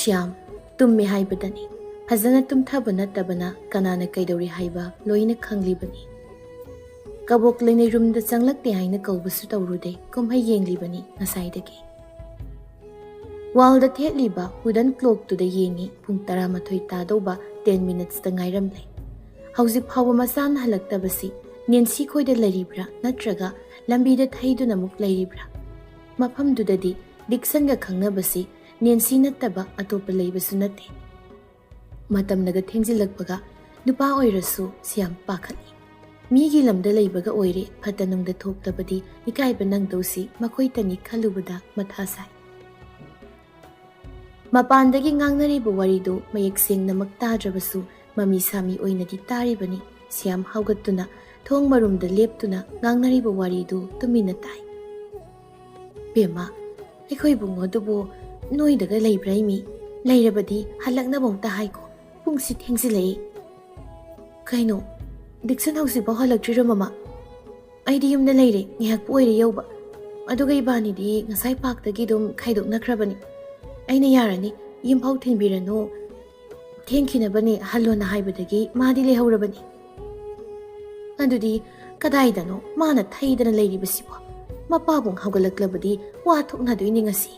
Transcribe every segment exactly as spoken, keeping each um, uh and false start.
ꯁ꯭ꯌꯥꯝ, ꯇꯨꯝꯃꯦ ꯍꯥꯏꯕꯗꯅꯤ꯫ ꯐꯖꯅ ꯇꯨꯝꯊꯕ ꯅꯠꯇꯕꯅ ꯀꯅꯥꯅ ꯀꯩꯗꯧꯔꯤ ꯍꯥꯏꯕ ꯂꯣꯏꯅ ꯈꯪꯂꯤꯕꯅꯤ꯫ ꯀꯕꯣꯛꯂꯩꯅ ꯔꯨꯝꯗ ꯆꯪꯂꯛꯇꯦ ꯍꯥꯏꯅ ꯀꯧꯕꯁꯨ ꯇꯧꯔꯨꯗꯦ, ꯀꯨꯝꯍꯩ ꯌꯦꯡꯂꯤꯕꯅꯤ ꯉꯁꯥꯏꯗꯒꯤ꯫ ꯋꯥꯜꯗ ꯊꯦꯠꯂꯤꯕ ꯋꯨꯗꯟ ꯀ꯭ꯂꯣꯛꯇꯨꯗ ꯌꯦꯡꯉꯤ, ꯄꯨꯡ ꯇꯔꯥꯃꯥꯊꯣꯏ ꯇꯥꯗꯧꯕ ꯇꯦꯟ ꯃꯤꯅꯠꯁꯇ ꯉꯥꯏꯔꯝꯂꯦ꯫ ꯍꯧꯖꯤꯛ ꯐꯥꯎꯕ ꯃꯆꯥꯅ ꯍꯜꯂꯛꯇꯕꯁꯤ ꯅꯦꯟꯁꯤ ꯈꯣꯏꯗ ꯂꯩꯔꯤꯕ꯭ꯔꯥ ꯅꯠꯇ꯭ꯔꯒ ꯂꯝꯕꯤꯗ ꯊꯩꯗꯨꯅ ꯑꯃꯨꯛ ꯂꯩꯔꯤꯕ꯭ꯔꯥ? ꯃꯐꯝꯗꯨꯗꯗꯤ ꯗꯤꯛꯁꯟꯒ ꯈꯪꯅꯕꯁꯤ ꯅꯦꯟꯁꯤ ꯅꯠꯇꯕ ꯑꯇꯣꯞꯄ ꯂꯩꯕꯁꯨ ꯅꯠꯇꯦ꯫ ꯃꯇꯝꯅꯒ ꯊꯦꯡꯖꯤꯜꯂꯛꯄꯒ ꯅꯨꯄꯥ ꯑꯣꯏꯔꯁꯨ ꯁꯤ ꯌꯥꯝ ꯄꯥꯈꯠꯂꯤ꯫ ꯃꯤꯒꯤ ꯂꯝꯗ ꯂꯩꯕꯒ ꯑꯣꯏꯔꯦ, ꯐꯠꯇ ꯅꯨꯡꯗ ꯊꯣꯛꯇꯕꯗꯤ ꯏꯀꯥꯏꯕ ꯅꯪꯗꯧꯁꯤ ꯃꯈꯣꯏꯇꯅꯤ ꯈꯜꯂꯨꯕꯗ ꯃꯊꯥ ꯁꯥꯏ꯫ ꯃꯄꯥꯟꯗꯒꯤ ꯉꯥꯡꯅꯔꯤꯕ ꯋꯥꯔꯤꯗꯨ ꯃꯌꯦꯛ ꯁꯦꯡꯅꯃꯛ ꯇꯥꯗ꯭ꯔꯕꯁꯨ ꯃꯃꯤ ꯁꯥꯃꯤ ꯑꯣꯏꯅꯗꯤ ꯇꯥꯔꯤꯕꯅꯤ꯫ ꯁ꯭ꯌꯥꯝ ꯍꯧꯒꯠꯇꯨꯅ ꯊꯣꯡ ꯃꯔꯨꯝꯗ ꯂꯦꯞꯇꯨꯅ ꯉꯥꯡꯅꯔꯤꯕ ꯋꯥꯔꯤꯗꯨ ꯇꯨꯃꯤꯟꯅ ꯇꯥꯏ꯫ "ꯕꯦꯝꯃ, ꯑꯩꯈꯣꯏ ꯏꯕꯨꯡꯉꯣꯗꯨꯕꯨ ꯅꯣꯏꯗꯒ ꯂꯩꯕ꯭ꯔꯥ ꯏꯃꯤ? ꯂꯩꯔꯕꯗꯤ ꯍꯜꯂꯛꯅꯕ ꯑꯃꯨꯛꯇ ꯍꯥꯏꯀꯣ, ꯄꯨꯡꯁꯤ ꯊꯦꯡꯖꯤꯜꯂꯛꯏ꯫" "ꯀꯩꯅꯣ, ꯗꯤꯛꯁꯟ ꯍꯧꯖꯤꯛꯐꯥꯎ ꯍꯜꯂꯛꯇ꯭ꯔꯤꯔꯣ ꯃꯃꯥ?" "ꯑꯩꯗꯤ ꯌꯨꯝꯗ ꯂꯩꯔꯦ, ꯉꯥꯏꯍꯥꯛꯄꯨ ꯑꯣꯏꯔꯦ ꯌꯧꯕ꯫ ꯑꯗꯨꯒ ꯏꯕꯥꯅꯤꯗꯤ ꯉꯁꯥꯏ ꯄꯥꯛꯇꯒꯤ ꯑꯗꯨꯝ ꯈꯥꯏꯗꯣꯛꯅꯈ꯭ꯔꯕꯅꯤ꯫ ꯑꯩꯅ ꯌꯥꯔꯅꯤ, ꯌꯨꯝꯐꯥꯎ ꯊꯤꯟꯕꯤꯔꯅꯨ, ꯊꯦꯡꯈꯤꯅꯕꯅꯤ ꯍꯜꯂꯣꯅ ꯍꯥꯏꯕꯗꯒꯤ ꯃꯥꯗꯤ ꯂꯩꯍꯧꯔꯕꯅꯤ꯫" "ꯑꯗꯨꯗꯤ ꯀꯗꯥꯏꯗꯅꯣ ꯃꯥꯅ ꯊꯩꯗꯅ ꯂꯩꯔꯤꯕꯁꯤꯕꯣ? ꯃꯄꯥꯕꯨꯡ ꯍꯧꯒꯠꯂꯛꯂꯕꯗꯤ ꯋꯥ ꯊꯣꯛꯅꯗꯣꯏꯅꯤ ꯉꯁꯤ꯫"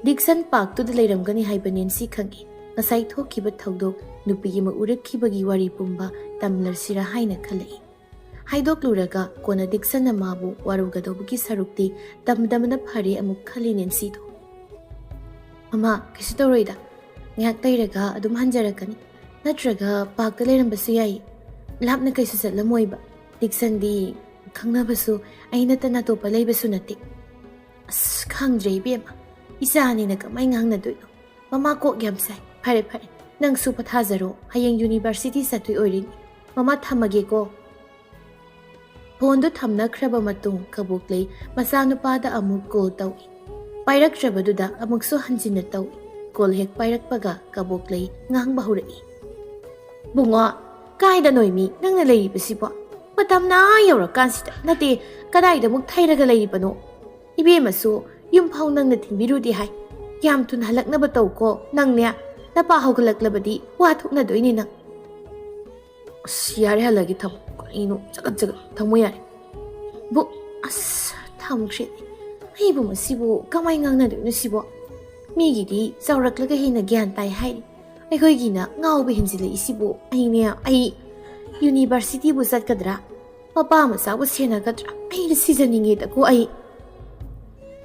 ꯗꯤꯛꯁꯟ ꯄꯥꯛꯇꯨꯗ ꯂꯩꯔꯝꯒꯅꯤ ꯍꯥꯏꯕ ꯅꯦꯟꯁꯤ ꯈꯪꯏ꯫ ꯉꯁꯥꯏ ꯊꯣꯛꯈꯤꯕ ꯊꯧꯗꯣꯛ, ꯅꯨꯄꯤ ꯑꯃ ꯎꯔꯛꯈꯤꯕꯒꯤ ꯋꯥꯔꯤ ꯄꯨꯝꯕ ꯇꯝꯂꯁꯤꯔꯥ ꯍꯥꯏꯅ ꯈꯜꯂꯛꯏ꯫ ꯍꯥꯏꯗꯣꯛꯂꯨꯔꯒ ꯀꯣꯟꯅ ꯗꯤꯛꯁꯟꯅ ꯃꯥꯕꯨ ꯋꯥꯔꯧꯒꯗꯧꯕꯒꯤ ꯁꯔꯨꯛꯇꯤ ꯇꯝꯗꯕꯅ ꯐꯔꯦ ꯑꯃꯨꯛ ꯈꯜꯂꯤ ꯅꯦꯟꯁꯤꯗꯣ꯫ "ꯃꯃꯥ, ꯀꯩꯁꯨ ꯇꯧꯔꯣꯏꯗ꯫ ꯉꯥꯏꯍꯥꯛ ꯂꯩꯔꯒ ꯑꯗꯨꯝ ꯍꯟꯖꯔꯛꯀꯅꯤ꯫ ꯅꯠꯇ꯭ꯔꯒ ꯄꯥꯛꯇ ꯂꯩꯔꯝꯕꯁꯨ ꯌꯥꯏ꯫ ꯂꯥꯞꯅ ꯀꯩꯁꯨ ꯆꯠꯂꯝꯃꯣꯏꯕ꯫ ꯗꯤꯛꯁꯟꯗꯤ ꯈꯪꯅꯕꯁꯨ ꯑꯩ ꯅꯠꯇꯅ ꯑꯇꯣꯞꯄ ꯂꯩꯕꯁꯨ ꯅꯠꯇꯦ꯫" "ꯑꯁ, ꯈꯪꯗ꯭ꯔꯦ ꯏꯕꯦꯝꯃ꯫ ꯏꯆꯥꯅꯤꯅ ꯀꯃꯥꯏ ꯉꯥꯡꯅꯗꯣꯏꯅꯣ? ꯃꯃꯥ ꯀꯣꯛ ꯌꯥꯝ ꯁꯥꯏ꯫ ꯐꯔꯦ, ꯐꯔꯦ꯫ ꯅꯪꯁꯨ ꯄꯣꯊꯥꯖꯔꯣ꯫ ꯍꯌꯦꯡ ꯌꯨꯅꯤꯚꯔꯁꯤꯇꯤ ꯆꯠꯇꯣꯏ ꯑꯣꯏꯔꯤꯅꯤ꯫ ꯃꯃꯥ ꯊꯝꯃꯒꯦꯀꯣ꯫" ꯐꯣꯟꯗꯨ ꯊꯝꯅꯈ꯭ꯔꯕ ꯃꯇꯨꯡ ꯀꯕꯣꯛꯂꯩ ꯃꯆꯥꯅꯨꯄꯥꯗ ꯑꯃꯨꯛ ꯀꯣꯜ ꯇꯧꯏ꯫ ꯄꯥꯏꯔꯛꯇ꯭ꯔꯕꯗꯨꯗ ꯑꯃꯨꯛꯁꯨ ꯍꯟꯖꯤꯟꯅ ꯇꯧꯏ꯫ ꯀꯣꯜ ꯍꯦꯛ ꯄꯥꯏꯔꯛꯄꯒ ꯀꯕꯣꯛꯂꯩ ꯉꯥꯡꯕ ꯍꯧꯔꯛꯏ꯫ "ꯕꯨꯡꯉꯣ, ꯀꯥꯏꯗ ꯅꯣꯏꯃꯤ ꯅꯪꯅ ꯂꯩꯔꯤꯕꯁꯤꯕꯣ? ꯃꯇꯝꯅ ꯑꯥ ꯌꯧꯔꯀꯥꯟꯁꯤꯗ, ꯅꯠꯇꯦ, ꯀꯗꯥꯏꯗ ꯑꯃꯨꯛ ꯊꯩꯔꯒ ꯂꯩꯔꯤꯕꯅꯣ? ꯏꯕꯦꯝꯃꯁꯨ ꯌꯨꯝꯐꯥꯎ ꯅꯪꯅ ꯊꯤꯟꯕꯤꯔꯨꯗꯦ ꯍꯥꯏ꯫ ꯌꯥꯝ ꯊꯨꯅ ꯍꯜꯂꯛꯅꯕ ꯇꯧꯀꯣ꯫ ꯅꯪꯅꯦ, ꯅꯄꯥ ꯍꯧꯒꯠꯂꯛꯂꯕꯗꯤ ꯋꯥ ꯊꯣꯛꯅꯗꯣꯏꯅꯦ ꯅꯪ꯫ ꯑꯁ, ꯌꯥꯔꯦ, ꯍꯜꯂꯒꯦ꯫ ꯊꯝꯃꯣ꯫ ꯀꯔꯤꯅꯣ ꯆꯒꯠ ꯆꯒꯠ꯫ ꯊꯝꯃꯣ ꯌꯥꯔꯦ꯫ ꯕꯨ, ꯑꯁ, ꯊꯝꯈ꯭ꯔꯦ꯫ ꯑꯩꯕꯨ ꯃꯁꯤꯕꯨ ꯀꯃꯥꯏ ꯉꯥꯡꯅꯗꯣꯏꯅꯣ ꯁꯤꯕꯣ? ꯃꯤꯒꯤꯗꯤ ꯆꯥꯎꯔꯛꯂꯒ ꯍꯦꯟꯅ ꯒ꯭ꯌꯥꯟ ꯇꯥꯏ ꯍꯥꯏꯔꯤ꯫ ꯑꯩꯈꯣꯏꯒꯤꯅ ꯉꯥꯎꯕ ꯍꯦꯟꯖꯤꯜꯂꯛꯏꯁꯤꯕꯨ꯫ ꯑꯩꯅꯦ, ꯑꯩ ꯌꯨꯅꯤꯚꯔꯁꯤꯇꯤꯕꯨ ꯆꯠꯀꯗ꯭ꯔꯥ? ꯃꯄꯥ ꯃꯆꯥꯕꯨ ꯁꯦꯟꯅꯒꯗ꯭ꯔꯥ? ꯑꯩꯅ ꯁꯤꯖꯅꯤꯡꯉꯦꯗꯀꯣ ꯑꯩ꯫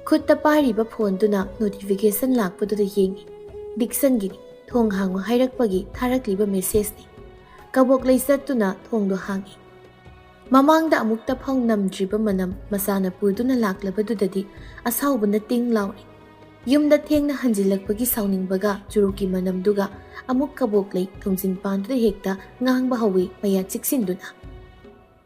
ꯈꯨꯠꯇ ꯄꯥꯏꯔꯤꯕ ꯐꯣꯟꯗꯨꯅ ꯅꯣꯇꯤꯐꯤꯀꯦꯁꯟ ꯂꯥꯛꯄꯗꯨꯗ ꯌꯦꯡꯉꯤ꯫ ꯗꯤꯛꯁꯟꯒꯤꯅꯤ꯫ ꯊꯣꯡ ꯍꯥꯡꯉꯨ ꯍꯥꯏꯔꯛꯄꯒꯤ ꯊꯥꯔꯛꯂꯤꯕ ꯃꯦꯁꯦꯖꯅꯤ꯫ ꯀꯕꯣꯛꯂꯩ ꯆꯠꯇꯨꯅ ꯊꯣꯡꯗꯣ ꯍꯥꯡꯉꯤ꯫ ꯃꯃꯥꯡꯗ ꯑꯃꯨꯛꯇ ꯐꯥꯎ ꯅꯝꯗ꯭ꯔꯤꯕ ꯃꯅꯝ ꯃꯆꯥꯅ ꯄꯨꯗꯨꯅ ꯂꯥꯛꯂꯕꯗꯨꯗꯗꯤ ꯑꯁꯥꯎꯕꯅ ꯇꯤꯡ ꯂꯥꯎꯔꯤ꯫ ꯌꯨꯝꯗ ꯊꯦꯡꯅ ꯍꯟꯖꯤꯜꯂꯛꯄꯒꯤ ꯁꯥꯎꯅꯤꯡꯕꯒ ꯆꯨꯔꯨꯀꯤ ꯃꯅꯝꯗꯨꯒ ꯑꯃꯨꯛ ꯀꯕꯣꯛꯂꯩ ꯊꯣꯡꯖꯤꯟ ꯄꯥꯟꯗꯨꯗ ꯍꯦꯛꯇ ꯉꯥꯡꯕ ꯍꯧꯋꯤ ꯃꯌꯥ ꯆꯤꯛꯁꯤꯟꯗꯨꯅ꯫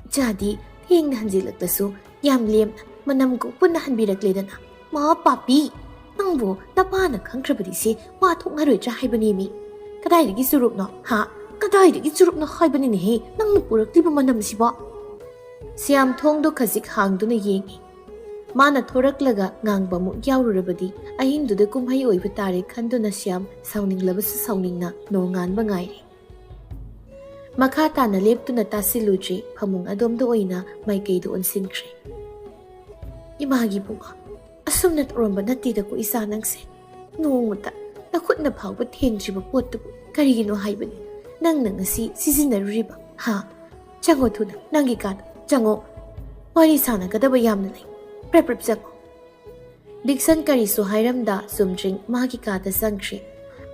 "ꯏꯆꯥꯗꯤ ꯊꯦꯡꯅ ꯍꯟꯖꯤꯜꯂꯛꯂꯁꯨ ꯌꯥꯝ ꯂꯦꯝꯅ ꯃꯅꯝ ꯀꯣꯛ ꯄꯨꯟꯅ ꯍꯟꯕꯤꯔꯛꯂꯦꯗꯅ꯫ ꯃꯥ ꯄꯥꯄꯤ, ꯅꯪꯕꯨ ꯅꯄꯥꯅ ꯈꯪꯈ꯭ꯔꯕꯗꯤ ꯁꯦ ꯋꯥ ꯊꯣꯛꯅꯔꯣꯏꯗ꯭ꯔꯥ ꯍꯥꯏꯕꯅꯦꯃꯤ꯫ ꯀꯗꯥꯏꯗꯒꯤ ꯆꯨꯔꯨꯞꯅꯣ, ꯍꯥ? ꯀꯗꯥꯏꯗꯒꯤ ꯆꯨꯔꯨꯞꯅꯣ ꯍꯥꯏꯕꯅꯤꯅꯦꯍꯦ ꯅꯪꯅ ꯄꯨꯔꯛꯂꯤꯕ ꯃꯅꯝꯁꯤꯕꯣ?" ꯁ꯭ꯌꯥꯝ ꯊꯣꯡꯗꯣ ꯈꯖꯤꯛ ꯍꯥꯡꯗꯨꯅ ꯌꯦꯡꯉꯤ꯫ ꯃꯥꯅ ꯊꯣꯔꯛꯂꯒ ꯉꯥꯡꯕ ꯑꯃꯨꯛ ꯌꯥꯎꯔꯨꯔꯕꯗꯤ ꯑꯍꯤꯡꯗꯨꯗ ꯀꯨꯝꯍꯩ ꯑꯣꯏꯕ ꯇꯥꯔꯦ ꯈꯟꯗꯨꯅ ꯁ꯭ꯌꯥꯝ ꯁꯥꯎꯅꯤꯡꯂꯕꯁꯨ ꯁꯥꯎꯅꯤꯡꯅ ꯅꯣꯡꯉꯥꯟꯕ ꯉꯥꯏꯔꯤ꯫ ꯃꯈꯥ ꯇꯥꯅ ꯂꯦꯞꯇꯨꯅ ꯇꯥꯁꯤꯜꯂꯨꯗ꯭ꯔꯤ, ꯐꯃꯨꯡ ꯑꯗꯣꯝꯗ ꯑꯣꯏꯅ ꯃꯥꯏꯀꯩꯗꯨ ꯑꯣꯟꯁꯤꯟꯈ꯭ꯔꯦ꯫ "ꯏꯃꯥꯒꯤ ꯏꯕꯨꯡꯉꯣ, ꯑꯁꯨꯝꯅ ꯇꯧꯔꯝꯕ ꯅꯠꯇꯦꯗꯀꯣ ꯏꯆꯥ ꯅꯪꯁꯦ꯫ ꯅꯣꯡꯃꯇ ꯅꯈꯨꯠꯅ ꯐꯥꯎꯕ ꯊꯦꯡꯗ꯭ꯔꯤꯕ ꯄꯣꯠꯇꯨꯕꯨ ꯀꯔꯤꯒꯤꯅꯣ ꯍꯥꯏꯕꯅꯤ ꯅꯪꯅ ꯉꯁꯤ ꯁꯤꯖꯤꯟꯅꯔꯨꯔꯤꯕ, ꯍꯥ? ꯆꯪꯉꯣ ꯊꯨꯅ, ꯅꯪꯒꯤ ꯀꯥꯗ ꯆꯪꯉꯣ꯫ ꯋꯥꯔꯤ ꯁꯥꯟꯅꯒꯗꯕ ꯌꯥꯝꯅ ꯂꯩ꯫ ꯄ꯭ꯔꯞ ꯄ꯭ꯔꯞ ꯆꯪꯉꯣ꯫" ꯗꯤꯛꯁꯟ ꯀꯔꯤꯁꯨ ꯍꯥꯏꯔꯝꯗ ꯆꯨꯝꯗ꯭ꯔꯤꯡ ꯃꯥꯒꯤ ꯀꯥꯗ ꯆꯪꯈ꯭ꯔꯦ꯫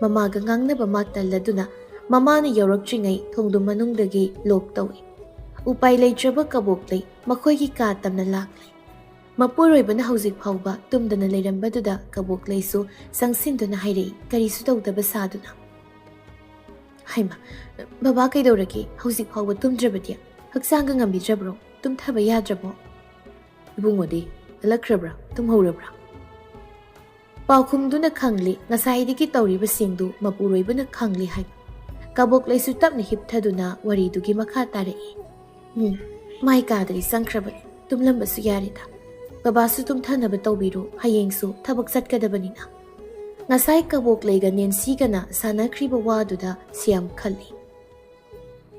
ꯃꯃꯥꯒ ꯉꯥꯡꯅꯕ ꯃꯥ ꯇꯜꯂꯗꯨꯅ ꯃꯃꯥꯅ ꯌꯧꯔꯛꯇ꯭ꯔꯤꯉꯩ ꯊꯣꯡꯗꯨ ꯃꯅꯨꯡꯗꯒꯤ ꯂꯣꯛ ꯇꯧꯏ꯫ ꯎꯄꯥꯏ ꯂꯩꯇ꯭ꯔꯕ ꯀꯕꯣꯛꯂꯩ ꯃꯈꯣꯏꯒꯤ ꯀꯥ ꯇꯝꯅ ꯂꯥꯛꯂꯦ꯫ ꯃꯄꯨꯔꯣꯏꯕꯅ ꯍꯧꯖꯤꯛ ꯐꯥꯎꯕ ꯇꯨꯝꯗꯅ ꯂꯩꯔꯝꯕꯗꯨꯗ ꯀꯕꯣꯛꯂꯩꯁꯨ ꯆꯪꯁꯤꯟꯗꯨꯅ ꯍꯥꯏꯔꯛꯏ, ꯀꯔꯤꯁꯨ ꯇꯧꯗꯕ ꯁꯥꯗꯨꯅ꯫ "ꯍꯩꯃꯥ, ꯕꯕꯥ ꯀꯩꯗꯧꯔꯒꯦ? ꯍꯧꯖꯤꯛ ꯐꯥꯎꯕ ꯇꯨꯝꯗ꯭ꯔꯕꯗꯤ? ꯍꯛꯆꯥꯡꯒ ꯉꯝꯕꯤꯗ꯭ꯔꯕ꯭ꯔꯣ? ꯇꯨꯝꯊꯕ ꯌꯥꯗ꯭ꯔꯕꯣ?" "ꯏꯕꯨꯡꯉꯣꯗꯤ ꯍꯜꯂꯛꯈ꯭ꯔꯕ꯭ꯔꯥ? ꯇꯨꯝꯍꯧꯔꯕ꯭ꯔꯥ?" ꯄꯥꯎꯈꯨꯝꯗꯨꯅ ꯈꯪꯂꯤ, ꯉꯁꯥꯏꯗꯒꯤ ꯇꯧꯔꯤꯕꯁꯤꯡꯗꯨ ꯃꯄꯨꯔꯣꯏꯕꯅ ꯈꯪꯂꯤ ꯍꯥꯏꯕ꯫ ꯀꯕꯣꯛꯂꯩꯁꯨ ꯇꯞꯅ ꯍꯤꯞꯊꯗꯨꯅ ꯋꯥꯔꯤꯗꯨꯒꯤ ꯃꯈꯥ ꯇꯥꯔꯛꯏ꯫ "ꯎꯝ, ꯃꯥꯏ ꯀꯥꯗꯗꯤ ꯆꯪꯈ꯭ꯔꯕꯅꯤ, ꯇꯨꯝꯂꯝꯕꯁꯨ ꯌꯥꯔꯦꯗ꯫ ꯕꯕꯥꯁꯨ ꯇꯨꯝꯊꯅꯕ ꯇꯧꯕꯤꯔꯣ, ꯍꯌꯦꯡꯁꯨ ꯊꯕꯛ ꯆꯠꯀꯗꯕꯅꯤꯅ꯫" ꯉꯁꯥꯏ ꯀꯕꯣꯛꯂꯩꯒ ꯅꯦꯟꯁꯤꯒꯅ ꯁꯥꯟꯅꯈ꯭ꯔꯤꯕ ꯋꯥꯗꯨꯗ ꯁ꯭ꯌꯥꯝ ꯈꯜꯂꯤ꯫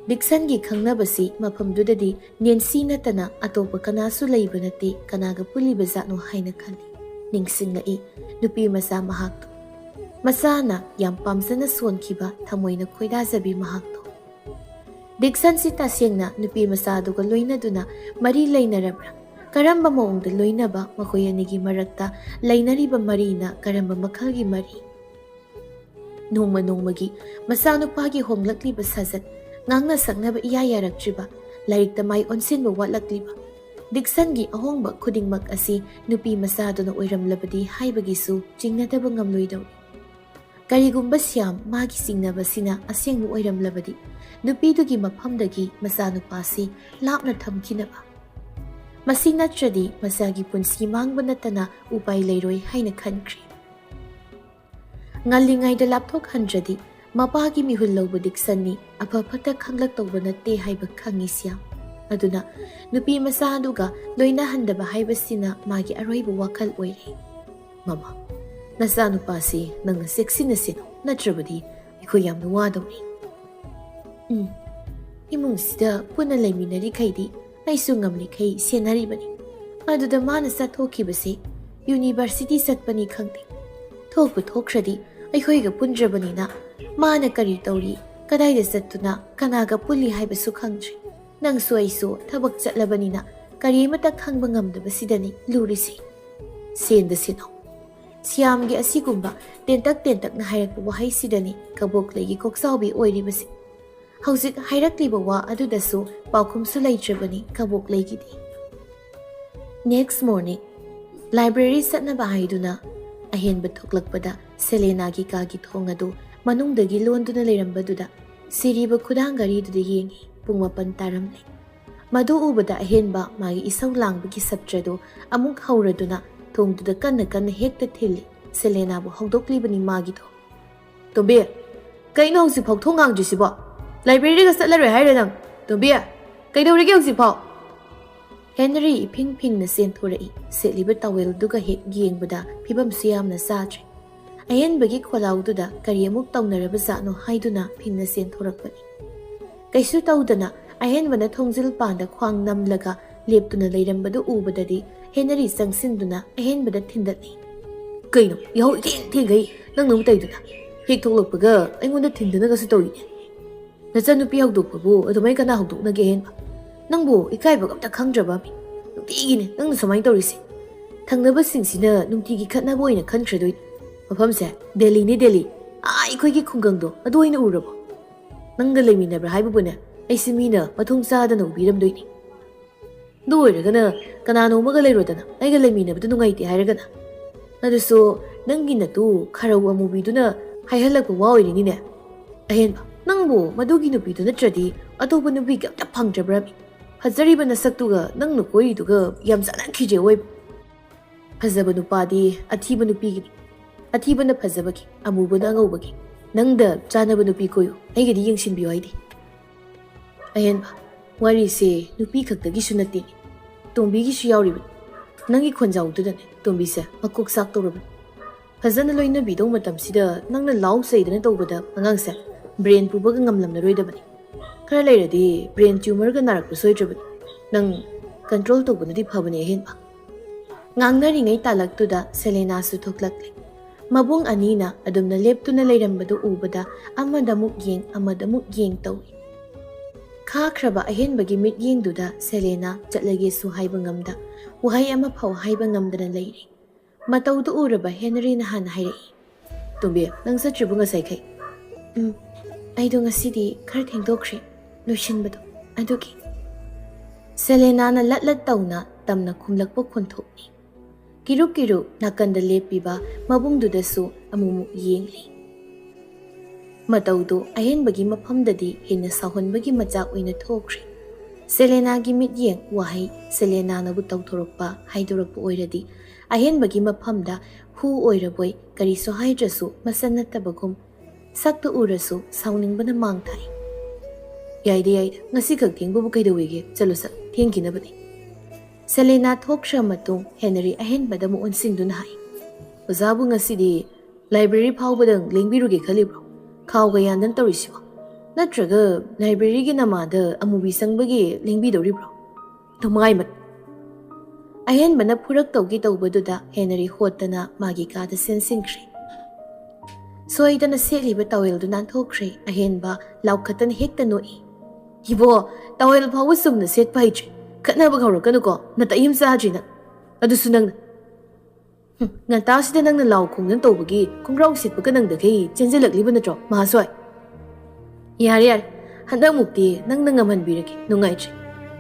ꯗꯤꯛꯁꯟꯒꯤ ꯈꯪꯅꯕꯁꯤ ꯃꯐꯝꯗꯨꯗꯗꯤ ꯅꯦꯟꯁꯤ ꯅꯠꯇꯅ ꯑꯇꯣꯞꯄ ꯀꯅꯥꯁꯨ ꯂꯩꯕ ꯅꯠꯇꯦ, ꯀꯅꯥꯒ ꯄꯨꯜꯂꯤꯕ ꯖꯥꯠꯅꯣ ꯍꯥꯏꯅ ꯈꯜꯂꯤ꯫ ꯅꯤꯡꯁꯤꯡꯂꯛꯏ ꯅꯨꯄꯤ ꯃꯆꯥ ꯃꯍꯥꯛꯇꯣ, ꯃꯆꯥꯅ ꯌꯥꯝ ꯄꯥꯝꯖꯅ ꯁꯣꯟꯈꯤꯕ ꯊꯃꯣꯏꯅ ꯈꯣꯏꯗꯥꯖꯕꯤ ꯃꯍꯥꯛꯇꯣ꯫ ꯗꯤꯛꯁꯟꯁꯤ ꯇꯁꯦꯡꯅ ꯅꯨꯄꯤ ꯃꯆꯥꯗꯨꯒ ꯂꯣꯏꯅꯗꯨꯅ ꯃꯔꯤ ꯂꯩꯅꯔꯕ꯭ꯔꯥ? ꯀꯔꯝꯕ ꯃꯑꯣꯡꯗ ꯂꯣꯏꯅꯕ? ꯃꯈꯣꯏ ꯑꯅꯤꯒꯤ ꯃꯔꯛꯇ ꯂꯩꯅꯔꯤꯕ ꯃꯔꯤꯅ ꯀꯔꯝꯕ ꯃꯈꯜꯒꯤ ꯃꯔꯤ? ꯅꯣꯡꯃ ꯅꯣꯡꯃꯒꯤ ꯃꯆꯥꯅꯨꯄꯥꯒꯤ ꯍꯣꯡꯂꯛꯂꯤꯕ ꯁꯥꯖꯠ, ꯉꯥꯡꯅ ꯁꯛꯅꯕ ꯏꯌꯥ ꯌꯥꯔꯛꯇ꯭ꯔꯤꯕ, ꯂꯥꯏꯔꯤꯛꯇ ꯃꯥꯏ ꯑꯣꯟꯁꯤꯟꯕ ꯋꯥꯠꯂꯛꯂꯤꯕ, ꯗꯤꯛꯁꯟꯒꯤ ꯑꯍꯣꯡꯕ ꯈꯨꯗꯤꯡꯃꯛ ꯑꯁꯤ ꯅꯨꯄꯤ ꯃꯆꯥꯗꯨꯅ ꯑꯣꯏꯔꯝꯂꯕꯗꯤ ꯍꯥꯏꯕꯒꯤꯁꯨ ꯆꯤꯡꯅꯗꯕ ꯉꯝꯂꯣꯏꯗꯧꯔꯤ꯫ ꯀꯔꯤꯒꯨꯝꯕ ꯁ꯭ꯌꯥꯝ ꯃꯥꯒꯤ ꯆꯤꯡꯅꯕꯁꯤꯅ ꯑꯁꯦꯡꯕ ꯑꯣꯏꯔꯝꯂꯕꯗꯤ, ꯅꯨꯄꯤꯗꯨꯒꯤ ꯃꯐꯝꯗꯒꯤ ꯃꯆꯥꯅꯨꯄꯥꯁꯤ ꯂꯥꯞꯅ ꯊꯝꯈꯤꯅꯕ꯫ ꯃꯁꯤ ꯅꯠꯇ꯭ꯔꯗꯤ ꯃꯆꯥꯒꯤ ꯄꯨꯟꯁꯤ ꯃꯥꯡꯕ ꯅꯠꯇꯅ ꯎꯄꯥꯏ ꯂꯩꯔꯣꯏ ꯍꯥꯏꯅ ꯈꯟꯈ꯭ꯔꯦ꯫ ꯉꯜꯂꯤꯉꯩꯗ ꯂꯥꯞꯊꯣꯛꯍꯟꯗ꯭ꯔꯗꯤ ꯃꯄꯥꯒꯤ ꯃꯤꯍꯨꯜ ꯂꯧꯕ ꯗꯤꯛꯁꯟꯅꯤ ꯑꯐ ꯐꯠꯇ ꯈꯪꯂꯛꯇꯧꯕ ꯅꯠꯇꯦ ꯍꯥꯏꯕ ꯈꯪꯏ ꯁ꯭ꯌꯥꯝ꯫ ꯑꯗꯨꯅ ꯅꯨꯄꯤ ꯃꯆꯥ ꯑꯗꯨꯒ ꯂꯣꯏꯅꯍꯟꯗꯕ ꯍꯥꯏꯕꯁꯤꯅ ꯃꯥꯒꯤ ꯑꯔꯣꯏꯕ ꯋꯥꯈꯜ ꯑꯣꯏꯔꯦ꯫ "ꯃꯃꯥ, ꯅꯆꯥꯅꯨꯄꯥꯁꯤ ꯅꯪꯅ ꯆꯦꯛꯁꯤꯟꯅ ꯁꯦꯟꯅꯧ, ꯅꯠꯇ꯭ꯔꯕꯗꯤ ꯑꯩꯈꯣꯏ ꯌꯥꯝꯅ ꯋꯥꯗꯧꯔꯤ꯫" "ꯎꯝ, ꯏꯃꯨꯡꯁꯤꯗ ꯄꯨꯟꯅ ꯂꯩꯃꯤꯟꯅꯔꯤꯈꯩꯗꯤ ꯑꯩꯁꯨ ꯉꯝꯂꯤꯈꯩ ꯁꯦꯟꯅꯔꯤꯕꯅꯤ꯫ ꯑꯗꯨꯗ ꯃꯥꯅ ꯆꯠꯊꯣꯛꯈꯤꯕꯁꯤ ꯌꯨꯅꯤꯚꯔꯁꯤꯇꯤ ꯆꯠꯄꯅꯤ ꯈꯪꯗꯦ, ꯊꯣꯛꯄꯨ ꯊꯣꯛꯈ꯭ꯔꯗꯤ ꯑꯩꯈꯣꯏꯒ ꯄꯨꯟꯗ꯭ꯔꯕꯅꯤꯅ ꯃꯥꯅ ꯀꯔꯤ ꯇꯧꯔꯤ, ꯀꯗꯥꯏꯗ ꯆꯠꯇꯨꯅ ꯀꯅꯥꯒ ꯄꯨꯜꯂꯤ ꯍꯥꯏꯕꯁꯨ ꯈꯪꯗ꯭ꯔꯦ꯫ ꯅꯪꯁꯨ ꯑꯩꯁꯨ ꯊꯕꯛ ꯆꯠꯂꯕꯅꯤꯅ ꯀꯔꯤ ꯑꯃꯠꯇ ꯈꯪꯕ ꯉꯝꯗꯕꯁꯤꯗꯅꯤ ꯂꯨꯔꯤꯁꯤ꯫" ꯁꯦꯟꯗ ꯁꯦꯟꯅꯧ꯫ ꯁ꯭ꯌꯥꯝꯒꯤ ꯑꯁꯤꯒꯨꯝꯕ ꯇꯦꯟꯇꯛ ꯇꯦꯟꯇꯛꯅ ꯍꯥꯏꯔꯛꯄ ꯋꯥꯍꯩꯁꯤꯗꯅꯤ ꯀꯕꯣꯛꯂꯩꯒꯤ ꯀꯣꯛꯆꯥꯎꯕꯤ ꯑꯣꯏꯔꯤꯕꯁꯤ꯫ ꯍꯧꯖꯤꯛ ꯍꯥꯏꯔꯛꯂꯤꯕ ꯋꯥ ꯑꯗꯨꯗꯁꯨ ꯄꯥꯎꯈꯨꯝꯁꯨ ꯂꯩꯇ꯭ꯔꯕꯅꯤ ꯀꯕꯣꯛꯂꯩꯒꯤꯗꯤ꯫ Next morning, library ꯆꯠꯅꯕ ꯍꯥꯏꯗꯨꯅ ꯑꯍꯦꯟꯕ ꯊꯣꯛꯂꯛꯄꯗ ꯁꯦꯂꯦꯅꯥꯒꯤ ꯀꯥꯒꯤ ꯊꯣꯡ ꯑꯗꯨ ꯃꯅꯨꯡꯗꯒꯤ ꯂꯣꯟꯗꯨꯅ ꯂꯩꯔꯝꯕꯗꯨꯗ ꯁꯤꯔꯤꯕ ꯈꯨꯗꯥꯡ ꯘꯔꯤꯗꯨꯗ ꯌꯦꯡꯉꯤ꯫ ꯄꯨꯡ ꯃꯥꯄꯟ ꯇꯥꯔꯝꯂꯦ꯫ ꯃꯗꯨ ꯎꯕꯗ ꯑꯍꯦꯟꯕ ꯃꯥꯒꯤ ꯏꯁꯧ ꯂꯥꯡꯕꯒꯤ ꯁꯞꯇ꯭ꯔꯗꯨ ꯑꯃꯨꯛ ꯍꯧꯔꯗꯨꯅ ꯊꯣꯡꯗꯨꯗ ꯀꯟꯅ ꯀꯟꯅ ꯍꯦꯛꯇ ꯊꯤꯜꯂꯤ꯫ ꯁꯦꯂꯦꯅꯥꯕꯨ ꯍꯧꯗꯣꯛꯂꯤꯕꯅꯤ ꯃꯥꯒꯤ ꯊꯣꯡ꯫ "ꯇꯣꯝꯕꯤ, ꯀꯩꯅꯣ ꯍꯧꯖꯤꯛꯐꯥꯎ ꯊꯣꯡ ꯍꯥꯡꯗ꯭ꯔꯤꯁꯤꯕꯣ? ꯂꯥꯏꯕ꯭ꯔꯦꯔꯤꯒ ꯆꯠꯂꯔꯣꯏ ꯍꯥꯏꯔꯣ ꯅꯪ? ꯇꯣꯝꯕꯤ, ꯀꯩꯗꯧꯔꯤꯒꯦ ꯍꯧꯖꯤꯛꯐꯥꯎ?" ꯍꯦꯅꯔꯤ ꯏꯐꯤꯡ ꯐꯤꯡꯅ ꯆꯦꯟꯊꯣꯔꯛꯏ꯫ ꯁꯦꯠꯂꯤꯕ ꯇꯥꯋꯦꯜꯗꯨꯒ ꯍꯦꯛ ꯌꯦꯡꯕꯗ ꯐꯤꯕꯝꯁꯨ ꯌꯥꯝꯅ ꯆꯥꯗ꯭ꯔꯦ꯫ ꯑꯍꯦꯟꯕꯒꯤ ꯈꯣꯜꯂꯥꯎꯗꯨꯗ ꯀꯔꯤ ꯑꯃꯨꯛ ꯇꯧꯅꯔꯕꯖꯥꯠꯅꯣ ꯍꯥꯏꯗꯨꯅ ꯐꯤꯡꯅ ꯆꯦꯟꯊꯣꯔꯛꯄꯅꯤ꯫ ꯀꯩꯁꯨ ꯇꯧꯗꯅ ꯑꯍꯦꯟꯕꯅ ꯊꯣꯡꯖꯤꯜ ꯄꯥꯟꯗ ꯈ꯭ꯋꯥꯡ ꯅꯝꯂꯒ ꯂꯦꯞꯇꯨꯅ ꯂꯩꯔꯝꯕꯗꯨ ꯎꯕꯗꯗꯤ ꯍꯦꯅꯔꯤ ꯆꯪꯁꯤꯟꯗꯨꯅ ꯑꯍꯦꯟꯕꯗ ꯊꯤꯟꯗꯠꯂꯤ꯫ "ꯀꯩꯅꯣ, ꯌꯥꯍꯧ ꯏꯊꯦꯡ ꯊꯦꯡꯈꯩ ꯅꯪꯅ ꯑꯃꯨꯛ ꯇꯧꯏꯗꯨꯅ? ꯍꯦꯛ ꯊꯣꯛꯂꯛꯄꯒ ꯑꯩꯉꯣꯟꯗ ꯊꯤꯟꯗꯅꯒꯁꯨ ꯇꯧꯏꯅꯦ꯫ ꯅꯆꯟꯅꯨꯄꯤ ꯍꯧꯗꯣꯛꯄꯕꯨ ꯑꯗꯨꯃꯥꯏ ꯀꯅꯥ ꯍꯧꯗꯣꯛꯅꯒꯦ, ꯑꯍꯦꯟꯕ? ꯅꯪꯕꯨ ꯏꯀꯥꯏꯕꯒ ꯑꯝꯇ ꯈꯪꯗ꯭ꯔꯕ ꯃꯤ? ꯅꯨꯡꯇꯤꯒꯤꯅꯦ ꯅꯪꯅ ꯁꯨꯃꯥꯏꯅ ꯇꯧꯔꯤꯁꯦ꯫ ꯊꯪꯅꯕꯁꯤꯡꯁꯤꯅ ꯅꯨꯡꯇꯤꯒꯤ ꯈꯠꯅꯕ ꯑꯣꯏꯅ ꯈꯟꯈ꯭ꯔꯗꯣꯏꯅꯦ꯫ ꯃꯐꯝꯁꯦ ꯗꯦꯜꯂꯤꯅꯦ, ꯗꯦꯜꯂꯤ꯫ ꯑꯥ, ꯑꯩꯈꯣꯏꯒꯤ ꯈꯨꯡꯒꯪꯗꯣ ꯑꯗꯨ ꯑꯣꯏꯅ ꯎꯔꯕꯣ? ꯅꯪꯒ ꯂꯩꯃꯤꯟꯅꯕ꯭ꯔꯥ ꯍꯥꯏꯕꯕꯨꯅꯦ, ꯑꯩꯁꯦ ꯃꯤꯅ ꯃꯊꯣꯡ ꯆꯥꯗꯅ ꯎꯕꯤꯔꯝꯗꯣꯏꯅꯤ꯫ ꯑꯗꯨ ꯑꯣꯏꯔꯒꯅ ꯀꯅꯥꯅꯣ ꯑꯃꯒ ꯂꯩꯔꯣꯗꯅ, ꯑꯩꯒ ꯂꯩꯃꯤꯟꯅꯕꯗ ꯅꯨꯡꯉꯥꯏꯇꯦ ꯍꯥꯏꯔꯒꯅ꯫ ꯑꯗꯨꯁꯨ ꯅꯪꯒꯤ ꯅꯇꯨ ꯈꯔꯧ ꯑꯃꯨꯕꯤꯗꯨꯅ ꯍꯥꯏꯍꯜꯂꯛꯄ ꯋꯥ ꯑꯣꯏꯔꯤꯅꯤꯅꯦ꯫ ꯑꯍꯦꯟꯕ, ꯅꯪꯕꯨ ꯃꯗꯨꯒꯤ ꯅꯨꯄꯤꯗꯨ ꯅꯠꯇ꯭ꯔꯗꯤ ꯑꯇꯣꯞꯄ ꯅꯨꯄꯤꯒ ꯑꯝꯇ ꯐꯪꯗ꯭ꯔꯕ꯭ꯔꯥꯃꯤ? ꯐꯖꯔꯤꯕ ꯅꯁꯛꯇꯨꯒ ꯅꯪꯅ ꯀꯣꯏꯔꯤꯗꯨꯒ ꯌꯥꯝ ꯆꯥꯟꯅꯈꯤꯗ꯭ꯔꯦ ꯑꯣꯏꯕ꯫ ꯐꯖꯕ ꯅꯨꯄꯥꯗꯤ ꯑꯊꯤꯕ ꯅꯨꯄꯤꯒꯤꯅꯤ, ꯑꯊꯤꯕꯅ ꯐꯖꯕꯒꯤ, ꯑꯃꯨꯕꯅ ꯑꯉꯧꯕꯒꯤ꯫ ꯅꯪꯗ ꯆꯥꯟꯅꯕ ꯅꯨꯄꯤ ꯀꯣꯏꯌꯨ, ꯑꯩꯒꯤꯗꯤ ꯌꯦꯡꯁꯤꯟꯕꯤꯌꯨ ꯍꯥꯏꯗꯦ꯫ ꯑꯍꯦꯟꯕ, ꯋꯥꯔꯤꯁꯦ ꯅꯨꯄꯤ ꯈꯛꯇꯒꯤꯁꯨ ꯅꯠꯇꯦ, ꯇꯣꯝꯕꯤꯒꯤꯁꯨ ꯌꯥꯎꯔꯤꯕꯅꯤ꯫ ꯅꯪꯒꯤ ꯈꯣꯟꯖꯥꯎꯗꯨꯗꯅꯦ ꯇꯣꯝꯕꯤꯁꯦ ꯃꯀꯣꯛ ꯆꯥꯛꯇꯧꯔꯕꯅꯤ꯫ ꯐꯖꯅ ꯂꯣꯏꯅꯕꯤꯗꯧ ꯃꯇꯝꯁꯤꯗ ꯅꯪꯅ ꯂꯥꯎ ꯆꯩꯗꯅ ꯇꯧꯕꯗ ꯑꯉꯥꯡꯁꯦ ꯕ꯭ꯔꯦꯟ ꯄꯨꯕꯒ ꯉꯝꯂꯝꯂꯔꯣꯏꯗꯕꯅꯤ꯫ ꯈꯔ ꯂꯩꯔꯗꯤ ꯕ꯭ꯔꯦꯟ ꯇ꯭ꯌꯨꯃꯔꯒ ꯅꯥꯔꯛꯄ ꯁꯣꯏꯗ꯭ꯔꯕꯅꯤ꯫ ꯅꯪ ꯀꯟꯇ꯭ꯔꯣꯜ ꯇꯧꯕꯅꯗꯤ ꯐꯕꯅꯦ, ꯑꯍꯦꯟꯕ꯫ ꯉꯥꯡꯅꯔꯤꯉꯩ ꯇꯥꯂꯛꯇꯨꯗ ꯁꯦꯂꯦꯅꯥꯁꯨ ꯊꯣꯛꯂꯛꯂꯦ꯫ ꯃꯕꯨꯡ ꯑꯅꯤꯅ ꯑꯗꯨꯝꯅ ꯂꯦꯞꯇꯨꯅ ꯂꯩꯔꯝꯕꯗꯨ ꯎꯕꯗ ꯑꯃꯗꯃꯨꯛ ꯌꯦꯡ, ꯑꯃꯗꯃꯨꯛ ꯌꯦꯡ ꯇꯧꯏ꯫ ꯈꯥꯈ꯭ꯔꯕ ꯑꯍꯦꯟꯕꯒꯤ ꯃꯤꯠꯌꯦꯡꯗꯨꯗ ꯁꯦꯂꯦꯅꯥ ꯆꯠꯂꯒꯦꯁꯨ ꯍꯥꯏꯕ ꯉꯝꯗ, ꯋꯥꯍꯩ ꯑꯃꯐꯥꯎ ꯍꯥꯏꯕ ꯉꯝꯗꯅ ꯂꯩꯔꯦ꯫ ꯃꯇꯧꯗꯨ ꯎꯔꯕ ꯍꯦꯅꯔꯤꯅ ꯍꯥꯟꯅ ꯍꯥꯏꯔꯛꯏ, "ꯇꯣꯝꯕꯤ, ꯅꯪ ꯆꯠꯇ꯭ꯔꯤꯕꯣ ꯉꯁꯥꯏꯈꯩ?" "ꯎꯝ, ꯑꯩꯗꯣ ꯉꯁꯤꯗꯤ ꯈꯔ ꯊꯦꯡꯗꯣꯛꯈ꯭ꯔꯦ ꯂꯣꯏꯁꯤꯟꯕꯗꯣ, ꯑꯗꯨꯒꯤ꯫" ꯁꯦꯂꯦꯅꯥꯅ ꯂꯠ ꯂꯠ ꯇꯧꯅ ꯇꯝꯅ ꯈꯨꯝꯂꯛꯄ ꯈꯣꯟꯊꯣꯛꯅꯤ꯫ ꯀꯤꯔꯨꯛ ꯀꯤꯔꯨꯛ ꯅꯥꯀꯟꯗ ꯂꯦꯞꯄꯤꯕ ꯃꯕꯨꯡꯗꯨꯗꯁꯨ ꯑꯃꯨꯛꯃꯨꯛ ꯌꯦꯡꯂꯤ꯫ ꯃꯇꯧꯗꯨ ꯑꯍꯦꯟꯕꯒꯤ ꯃꯐꯝꯗꯗꯤ ꯍꯦꯟꯅ ꯁꯥꯎꯍꯟꯕꯒꯤ ꯃꯆꯥꯛ ꯑꯣꯏꯅ ꯊꯣꯛꯈ꯭ꯔꯦ꯫ ꯁꯦꯂꯦꯅꯥꯒꯤ ꯃꯤꯠꯌꯦꯡ, ꯋꯥꯍꯩ, ꯁꯦꯂꯦꯅꯥꯅꯕꯨ ꯇꯧꯊꯣꯔꯛꯄ, ꯍꯥꯏꯗꯣꯔꯛꯄ ꯑꯣꯏꯔꯗꯤ ꯑꯍꯦꯟꯕꯒꯤ ꯃꯐꯝꯗ ꯍꯨ ꯑꯣꯏꯔꯕꯣꯏ, ꯀꯔꯤꯁꯨ ꯍꯥꯏꯗ꯭ꯔꯁꯨ ꯃꯁꯝ ꯅꯠꯇꯕꯒꯨꯝ, ꯁꯛꯇ ꯎꯔꯁꯨ ꯁꯥꯎꯅꯤꯡꯕꯅ ꯃꯥꯡ ꯊꯥꯏ꯫ "ꯌꯥꯏꯗ, ꯌꯥꯏꯗ, ꯉꯁꯤꯈꯛ ꯊꯦꯡꯕꯕꯨ ꯀꯩꯗꯧꯋꯦꯒꯦ? ꯆꯠꯂꯨ, ꯆꯠꯂꯨ, ꯊꯦꯡꯈꯤꯅꯕꯅꯤ꯫" ꯁꯦꯂꯦꯅꯥ ꯊꯣꯛꯈ꯭ꯔ ꯃꯇꯨꯡ ꯍꯦꯅꯔꯤ ꯑꯍꯦꯟꯕꯗ ꯑꯃꯨꯛ ꯑꯣꯟꯁꯤꯟꯗꯨꯅ ꯍꯥꯏ, "ꯑꯣꯖꯥꯕꯨ ꯉꯁꯤꯗꯤ ꯂꯥꯏꯕ꯭ꯔꯦꯔꯤ ꯐꯥꯎꯕꯗꯪ ꯂꯦꯡꯕꯤꯔꯨꯒꯦ ꯈꯜꯂꯤꯕ꯭ꯔꯣ? ꯈꯥꯎꯒ ꯌꯥꯟꯗꯅ ꯇꯧꯔꯤꯁꯤꯕꯣ? ꯅꯠꯇ꯭ꯔꯒ ꯂꯥꯏꯕ꯭ꯔꯦꯔꯤꯒꯤ ꯅꯃꯥꯗ ꯑꯃꯨꯕꯤ ꯆꯪꯕꯒꯤ ꯂꯦꯡꯕꯤꯗꯧꯔꯤꯕ꯭ꯔꯣ? ꯅꯃꯥꯏꯃꯠ! ꯑꯍꯦꯟꯕꯅ ꯐꯨꯔꯛꯇꯧꯒꯤ ꯇꯧꯕꯗꯨꯗ ꯍꯦꯅꯔꯤ ꯍꯣꯠꯇꯅ ꯃꯥꯒꯤ ꯀꯥꯗ ꯆꯦꯟꯁꯤꯟꯈ꯭ꯔꯦ꯫ ꯁꯣꯏꯗꯅ ꯁꯦꯠꯂꯤꯕ ꯇꯥꯋꯦꯜꯗꯨ ꯅꯥꯟꯊꯣꯛꯈ꯭ꯔꯦ꯫ ꯑꯍꯦꯟꯕ ꯂꯥꯎꯈꯠꯇꯅ ꯍꯦꯛꯇ ꯅꯣꯛꯏ꯫ "ꯏꯕꯣ, ꯇꯥꯋꯦꯜ ꯐꯥꯎꯕ ꯆꯨꯝꯅ ꯁꯦꯠꯄ ꯍꯩꯇ꯭ꯔꯦ꯫ ꯈꯠꯅꯕ ꯍꯧꯔꯛꯀꯅꯨꯀꯣ, ꯅꯇꯩ ꯑꯃ ꯆꯥꯗ꯭ꯔꯤ ꯅꯪ꯫ ꯑꯗꯨꯁꯨ ꯅꯪꯅ꯫ ꯍꯨꯝ, ꯉꯟꯇꯥꯁꯤꯗ ꯅꯪꯅ ꯂꯥꯎ ꯈꯣꯡꯗꯅ ꯇꯧꯕꯒꯤ ꯈꯣꯡꯒ꯭ꯔꯥꯎ ꯁꯦꯠꯄꯒ ꯅꯪꯗꯈꯩ ꯆꯦꯟꯖꯜꯂꯛꯂꯤꯕ ꯅꯠꯇ꯭ꯔꯣ, ꯃꯍꯥꯁꯣꯏ?" "ꯌꯥꯔꯦ, ꯌꯥꯔꯦ, ꯍꯟꯗꯛꯃꯨꯛꯇꯤ ꯅꯪꯅ ꯉꯝꯍꯟꯕꯤꯔꯒꯦ, ꯅꯨꯡꯉꯥꯏꯇ꯭ꯔꯦ꯫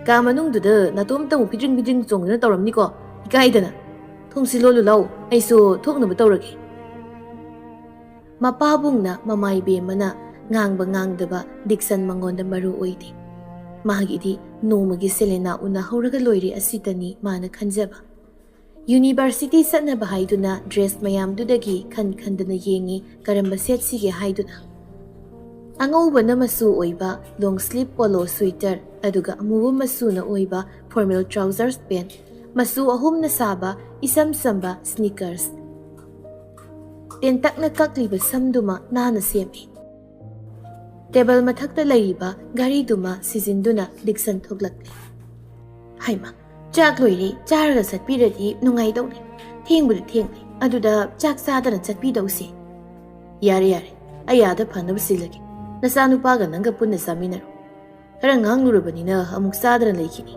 ꯀꯥ ꯃꯅꯨꯡꯗꯨꯗ ꯅꯥꯇꯣꯝꯇ ꯑꯃꯨꯛ ꯐꯤꯗ꯭ꯔꯤꯡ ꯐꯤꯗ꯭ꯔꯤꯡ ꯆꯣꯡꯗꯅ ꯇꯧꯔꯝꯅꯤꯀꯣ, ꯏꯀꯥꯏꯗꯅ꯫ ꯊꯣꯡꯁꯤ ꯂꯣꯜꯂꯨ ꯂꯥꯎ, ꯑꯩꯁꯨ ꯊꯣꯛꯅꯕ ꯇꯧꯔꯒꯦ꯫" ꯃꯄꯥꯕꯨꯡꯅ ꯃꯃꯥ ꯏꯕꯦꯝꯃꯅ ꯉꯥꯡꯕ ꯉꯥꯡꯗꯕ ꯗꯤꯛꯁꯟ ꯃꯉꯣꯟꯗ ꯃꯔꯨ ꯑꯣꯏꯗꯦ꯫ ꯃꯥꯒꯤꯗꯤ ꯅꯣꯡꯃꯒꯤ ꯁꯦꯂꯦꯅꯥ ꯎꯅꯍꯧꯔꯒ ꯂꯣꯏꯔꯦ ꯑꯁꯤꯇꯅꯤ ꯃꯥꯅ ꯈꯟꯖꯕ꯫ ꯌꯨꯅꯤꯚꯔꯁꯤꯇꯤ ꯆꯠꯅꯕ ꯍꯥꯏꯗꯨꯅ ꯗ꯭ꯔꯦꯁ ꯃꯌꯥꯝꯗꯨꯗꯒꯤ ꯈꯟ ꯈꯟꯗꯅ ꯌꯦꯡꯉꯤ ꯀꯔꯝꯕ ꯁꯦꯠꯁꯤꯒꯦ ꯍꯥꯏꯗꯨꯅ꯫ ꯑꯉꯧꯕꯅ ꯃꯆꯨ ꯑꯣꯏꯕ ꯂꯣꯡ ꯁ꯭ꯂꯤꯞ ꯄꯣꯂꯣ ꯁ꯭ꯋꯤꯇꯔ, ꯑꯗꯨꯒ ꯑꯃꯨꯕ ꯃꯆꯨꯅ ꯑꯣꯏꯕ ꯐꯣꯔꯃꯦꯜ ꯇ꯭ꯔꯥꯎꯖꯔꯁ ꯄꯦꯟ, ꯃꯆꯨ ꯑꯍꯨꯝꯅ ꯁꯥꯕ ꯏꯆꯝ ꯆꯝꯕ ꯁ꯭ꯅꯤꯀꯔꯁ꯫ ꯇꯦꯟꯇꯛꯅ ꯀꯛꯂꯤꯕ ꯁꯝꯗꯨꯃ ꯅꯥꯟꯅ ꯁꯦꯝꯃꯤ꯫ ꯇꯦꯕꯜ ꯃꯊꯛꯇ ꯂꯩꯔꯤꯕ ꯘꯔꯤꯗꯨꯃ ꯁꯤꯖꯤꯟꯗꯨꯅ ꯗꯤꯛꯁꯟ ꯊꯣꯛꯂꯛꯂꯦ꯫ "ꯍꯩꯃꯥ, ꯆꯥꯛ ꯂꯣꯏꯔꯦ, ꯆꯥꯔꯒ ꯆꯠꯄꯤꯔꯗꯤ ꯅꯨꯡꯉꯥꯏꯗꯧꯅꯤ꯫ ꯊꯦꯡꯕꯨꯗꯤ ꯊꯦꯡꯂꯦ, ꯑꯗꯨꯗ ꯆꯥꯛ ꯆꯥꯗꯅ ꯆꯠꯄꯤꯗꯧꯁꯦ꯫" "ꯌꯥꯔꯦ, ꯌꯥꯔꯦ, ꯑꯩ ꯑꯥꯗ ꯐꯅꯕ ꯁꯤꯜꯂꯒꯦ꯫ ꯅꯆꯥꯅꯨꯄꯥꯒ ꯅꯪꯒ ꯄꯨꯟꯅ ꯆꯥꯃꯤꯟꯅꯔꯣ꯫ ꯈꯔ ꯉꯥꯡꯂꯨꯔꯕꯅꯤꯅ ꯑꯃꯨꯛ ꯆꯥꯗꯅ ꯂꯩꯈꯤꯅꯤ꯫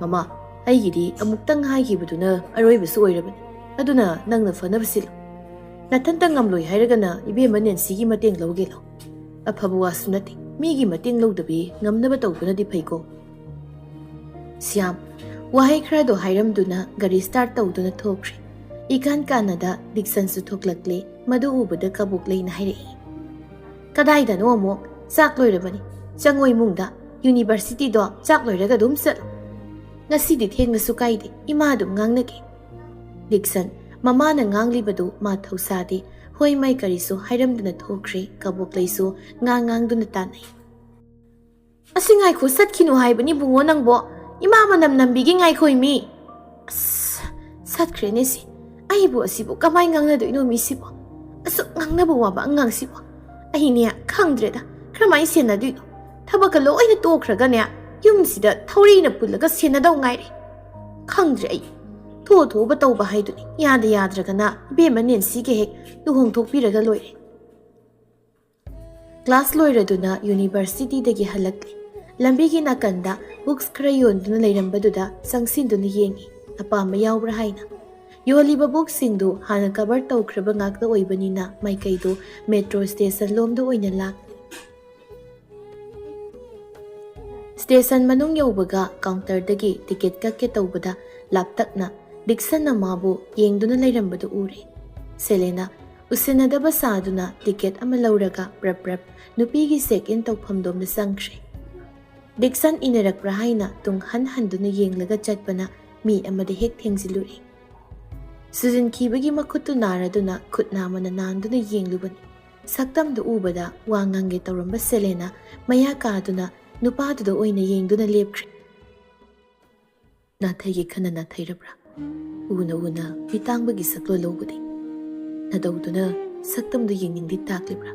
ꯃꯃꯥ, ꯑꯩꯒꯤꯗꯤ ꯑꯃꯨꯛꯇꯪ ꯍꯥꯏꯈꯤꯕꯗꯨꯅ ꯑꯔꯣꯏꯕꯁꯨ ꯑꯣꯏꯔꯕꯅꯤ꯫ ꯑꯗꯨꯅ ꯅꯪꯅ ꯐꯅꯕ ꯁꯤꯜꯂꯨ꯫ ꯅꯊꯟꯇ ꯉꯝꯂꯣꯏ ꯍꯥꯏꯔꯒꯅ ꯏꯕꯦꯝꯃ ꯅꯦꯟꯁꯤꯒꯤ ꯃꯇꯦꯡ ꯂꯧꯒꯦ ꯂꯥꯎ꯫ ꯑꯐꯕ ꯋꯥꯁꯨ ꯅꯠꯇꯦ, ꯃꯤꯒꯤ ꯃꯇꯦꯡ ꯂꯧꯗꯕꯤ ꯉꯝꯅꯕ ꯇꯧꯕꯅꯗꯤ ꯐꯩꯀꯣ꯫" ꯁ꯭ꯌꯥꯝ ꯋꯥꯍꯩ ꯈꯔꯗꯣ ꯍꯥꯏꯔꯝꯗꯨꯅ ꯒꯥꯔꯤ ꯁ꯭ꯇꯥꯔꯠ ꯇꯧꯗꯨꯅ ꯊꯣꯛꯈ꯭ꯔꯦ꯫ ꯏꯀꯥꯟ ꯀꯥꯟꯅꯗ ꯗꯤꯛꯁꯟꯁꯨ ꯊꯣꯛꯂꯛꯂꯦ꯫ ꯃꯗꯨ ꯎꯕꯗ ꯀꯕꯣꯛꯂꯩꯅ ꯍꯥꯏꯔꯛꯏ, "ꯀꯗꯥꯏꯗꯅꯣ ꯑꯃꯨꯛ? ꯆꯥꯛ ꯂꯣꯏꯔꯕꯅꯤ꯫ ꯆꯪꯉꯣ ꯏꯃꯨꯡꯗ꯫ ꯌꯨꯅꯤꯚꯔꯁꯤꯇꯤꯗꯣ ꯆꯥꯛ ꯂꯣꯏꯔꯒ ꯑꯗꯨꯝ ꯆꯠꯂꯣ꯫ ꯉꯁꯤꯗꯤ ꯊꯦꯡꯂꯁꯨ ꯀꯥꯏꯗꯦ, ꯏꯃꯥ ꯑꯗꯨꯝ ꯉꯥꯡꯅꯒꯦ꯫" ꯗꯤꯛꯁꯟ ꯃꯃꯥꯅ ꯉꯥꯡꯂꯤꯕꯗꯨ ꯃꯥ ꯊꯧꯁꯥꯗꯦ꯫ ꯍꯣꯏ ꯃꯥꯏ ꯀꯔꯤꯁꯨ ꯍꯥꯏꯔꯝꯗꯅ ꯊꯣꯛꯈ꯭ꯔꯦ꯫ ꯀꯕꯣꯛꯂꯩꯁꯨ ꯉꯥꯡ ꯉꯥꯡꯗꯨꯅ ꯇꯥꯟꯅꯩ꯫ "ꯑꯁꯤ ꯉꯥꯏꯈꯣ, ꯆꯠꯈꯤꯅꯨ ꯍꯥꯏꯕꯅꯤ ꯕꯨꯡꯉꯣ ꯅꯪꯕꯣ꯫ ꯏꯃꯥ ꯃꯅꯝ ꯅꯝꯕꯤꯒꯦ ꯉꯥꯏꯈꯣ ꯏꯃꯤ꯫" ꯑꯁ, ꯆꯠꯈ꯭ꯔꯦꯅꯦ ꯁꯤ꯫ ꯑꯩꯕꯨ ꯑꯁꯤꯕꯨ ꯀꯃꯥꯏ ꯉꯥꯡꯅꯗꯣꯏꯅꯣ ꯃꯤꯁꯤꯕꯣ? ꯑꯁꯨꯛ ꯉꯥꯡꯅꯕ ꯋꯥꯕ ꯑꯉꯥꯡꯁꯤꯕꯨ꯫ ꯑꯩꯅꯦ ꯈꯪꯗ꯭ꯔꯦꯗ, ꯀꯔꯝꯍꯥꯏꯅ ꯁꯦꯟꯅꯗꯣꯏꯅꯣ? ꯊꯕꯛꯀ ꯂꯣꯏꯅ ꯇꯣꯛꯈ꯭ꯔꯒꯅꯦ, ꯌꯨꯝꯁꯤꯗ ꯊꯧꯔꯤꯅ ꯄꯨꯜꯂꯒ ꯁꯦꯟꯅꯗꯧ ꯉꯥꯏꯔꯦ꯫ ꯈꯪꯗ꯭ꯔꯦ ꯑꯩ꯫ ꯊꯣꯛꯑ ꯊꯣꯛꯑꯕ ꯇꯧꯕ ꯍꯥꯏꯗꯨꯅꯤ꯫ ꯌꯥꯗ ꯌꯥꯗ꯭ꯔꯒꯅ ꯏꯕꯦꯝꯃ ꯅꯦꯟꯁꯤꯒ ꯍꯦꯛ ꯂꯨꯍꯣꯡꯊꯣꯛꯄꯤꯔꯒ ꯂꯣꯏꯔꯦ꯫ ꯀ꯭ꯂꯥꯁ ꯂꯣꯏꯔꯗꯨꯅ ꯌꯨꯅꯤꯚꯔꯁꯤꯇꯤꯗꯒꯤ ꯍꯜꯂꯛꯂꯦ꯫ ꯂꯝꯕꯤꯒꯤ ꯅꯥꯀꯟꯗ ꯕꯨꯛꯁ ꯈꯔ ꯌꯣꯟꯗꯨꯅ ꯂꯩꯔꯝꯕꯗꯨꯗ ꯆꯪꯁꯤꯟꯗꯨꯅ ꯌꯦꯡꯉꯤ, ꯑꯄꯥꯝꯕ ꯌꯥꯎꯕ꯭ꯔꯥ ꯍꯥꯏꯅ꯫ ꯌꯣꯜꯂꯤꯕ ꯕꯨꯛꯁꯤꯡꯗꯨ ꯍꯥꯟꯅ ꯀꯚꯔ ꯇꯧꯈ꯭ꯔꯕ ꯉꯥꯛꯇ ꯑꯣꯏꯕꯅꯤꯅ ꯃꯥꯏꯀꯩꯗꯨ ꯃꯦꯇ꯭ꯔꯣ ꯁ꯭ꯇꯦꯁꯟ ꯂꯣꯝꯗ ꯑꯣꯏꯅ ꯂꯥꯛꯂꯦ꯫ ꯁ꯭ꯇꯦꯁꯟ ꯃꯅꯨꯡ ꯌꯧꯕꯒ ꯀꯥꯎꯟꯇꯔꯗꯒꯤ ꯇꯤꯀꯦꯠ ꯀꯛꯀꯦ ꯇꯧꯕꯗ ꯂꯥꯞꯇꯛꯅ ꯗꯤꯛꯁꯟꯅ ꯃꯥꯕꯨ ꯌꯦꯡꯗꯨꯅ ꯂꯩꯔꯝꯕꯗꯨ ꯎꯔꯦ꯫ ꯁꯦꯂꯦꯅꯥ ꯎꯁꯤꯟꯅꯗꯕ ꯁꯥꯗꯨꯅ ꯇꯤꯀꯦꯠ ꯑꯃ ꯂꯧꯔꯒ ꯄ꯭ꯔꯞ ꯄ꯭ꯔꯞ ꯅꯨꯄꯤꯒꯤ ꯆꯦꯛ ꯏꯟ ꯇꯧꯐꯝꯗꯣꯝꯗ ꯆꯪꯈ꯭ꯔꯦ꯫ ꯗꯤꯛꯁꯟ ꯏꯟꯅꯔꯛꯄ꯭ꯔꯥ ꯍꯥꯏꯅ ꯇꯨꯡ ꯍꯟ ꯍꯟꯗꯨꯅ ꯌꯦꯡꯂꯒ ꯆꯠꯄꯅ ꯃꯤ ꯑꯃꯗ ꯍꯦꯛ ꯊꯦꯡꯖꯤꯜꯂꯨꯔꯦ꯫ ꯁꯨꯖꯤꯟꯈꯤꯕꯒꯤ ꯃꯈꯨꯠꯇꯨ ꯅꯥꯔꯗꯨꯅ ꯈꯨꯠ ꯅꯥꯝꯃꯅ ꯅꯥꯟꯗꯨꯅ ꯌꯦꯡꯂꯨꯕꯅꯤ꯫ ꯁꯛꯇꯝꯗꯨ ꯎꯕꯗ ꯋꯥ ꯉꯥꯡꯒꯦ ꯇꯧꯔꯝꯕ ꯁꯦꯂꯦꯅꯥ ꯃꯌꯥ ꯀꯥꯗꯨꯅ ꯅꯨꯄꯥꯗꯨꯗ ꯑꯣꯏꯅ ꯌꯦꯡꯗꯨꯅ ꯂꯦꯞꯈ꯭ꯔꯦ꯫ "ꯅꯥꯊꯩꯒꯦ ꯈꯟꯅ ꯅꯥꯊꯩꯔꯕ꯭ꯔꯥ? ꯎꯅ ꯎꯅ ꯃꯤꯇꯥꯡꯕꯒꯤ ꯁꯛꯂꯣꯟ ꯂꯧꯕꯗꯤ ꯅꯇꯧꯗꯨꯅ ꯁꯛꯇꯝꯗꯨ ꯌꯦꯡꯅꯤꯡꯗꯦ ꯇꯥꯛꯂꯤꯕ꯭ꯔꯥ?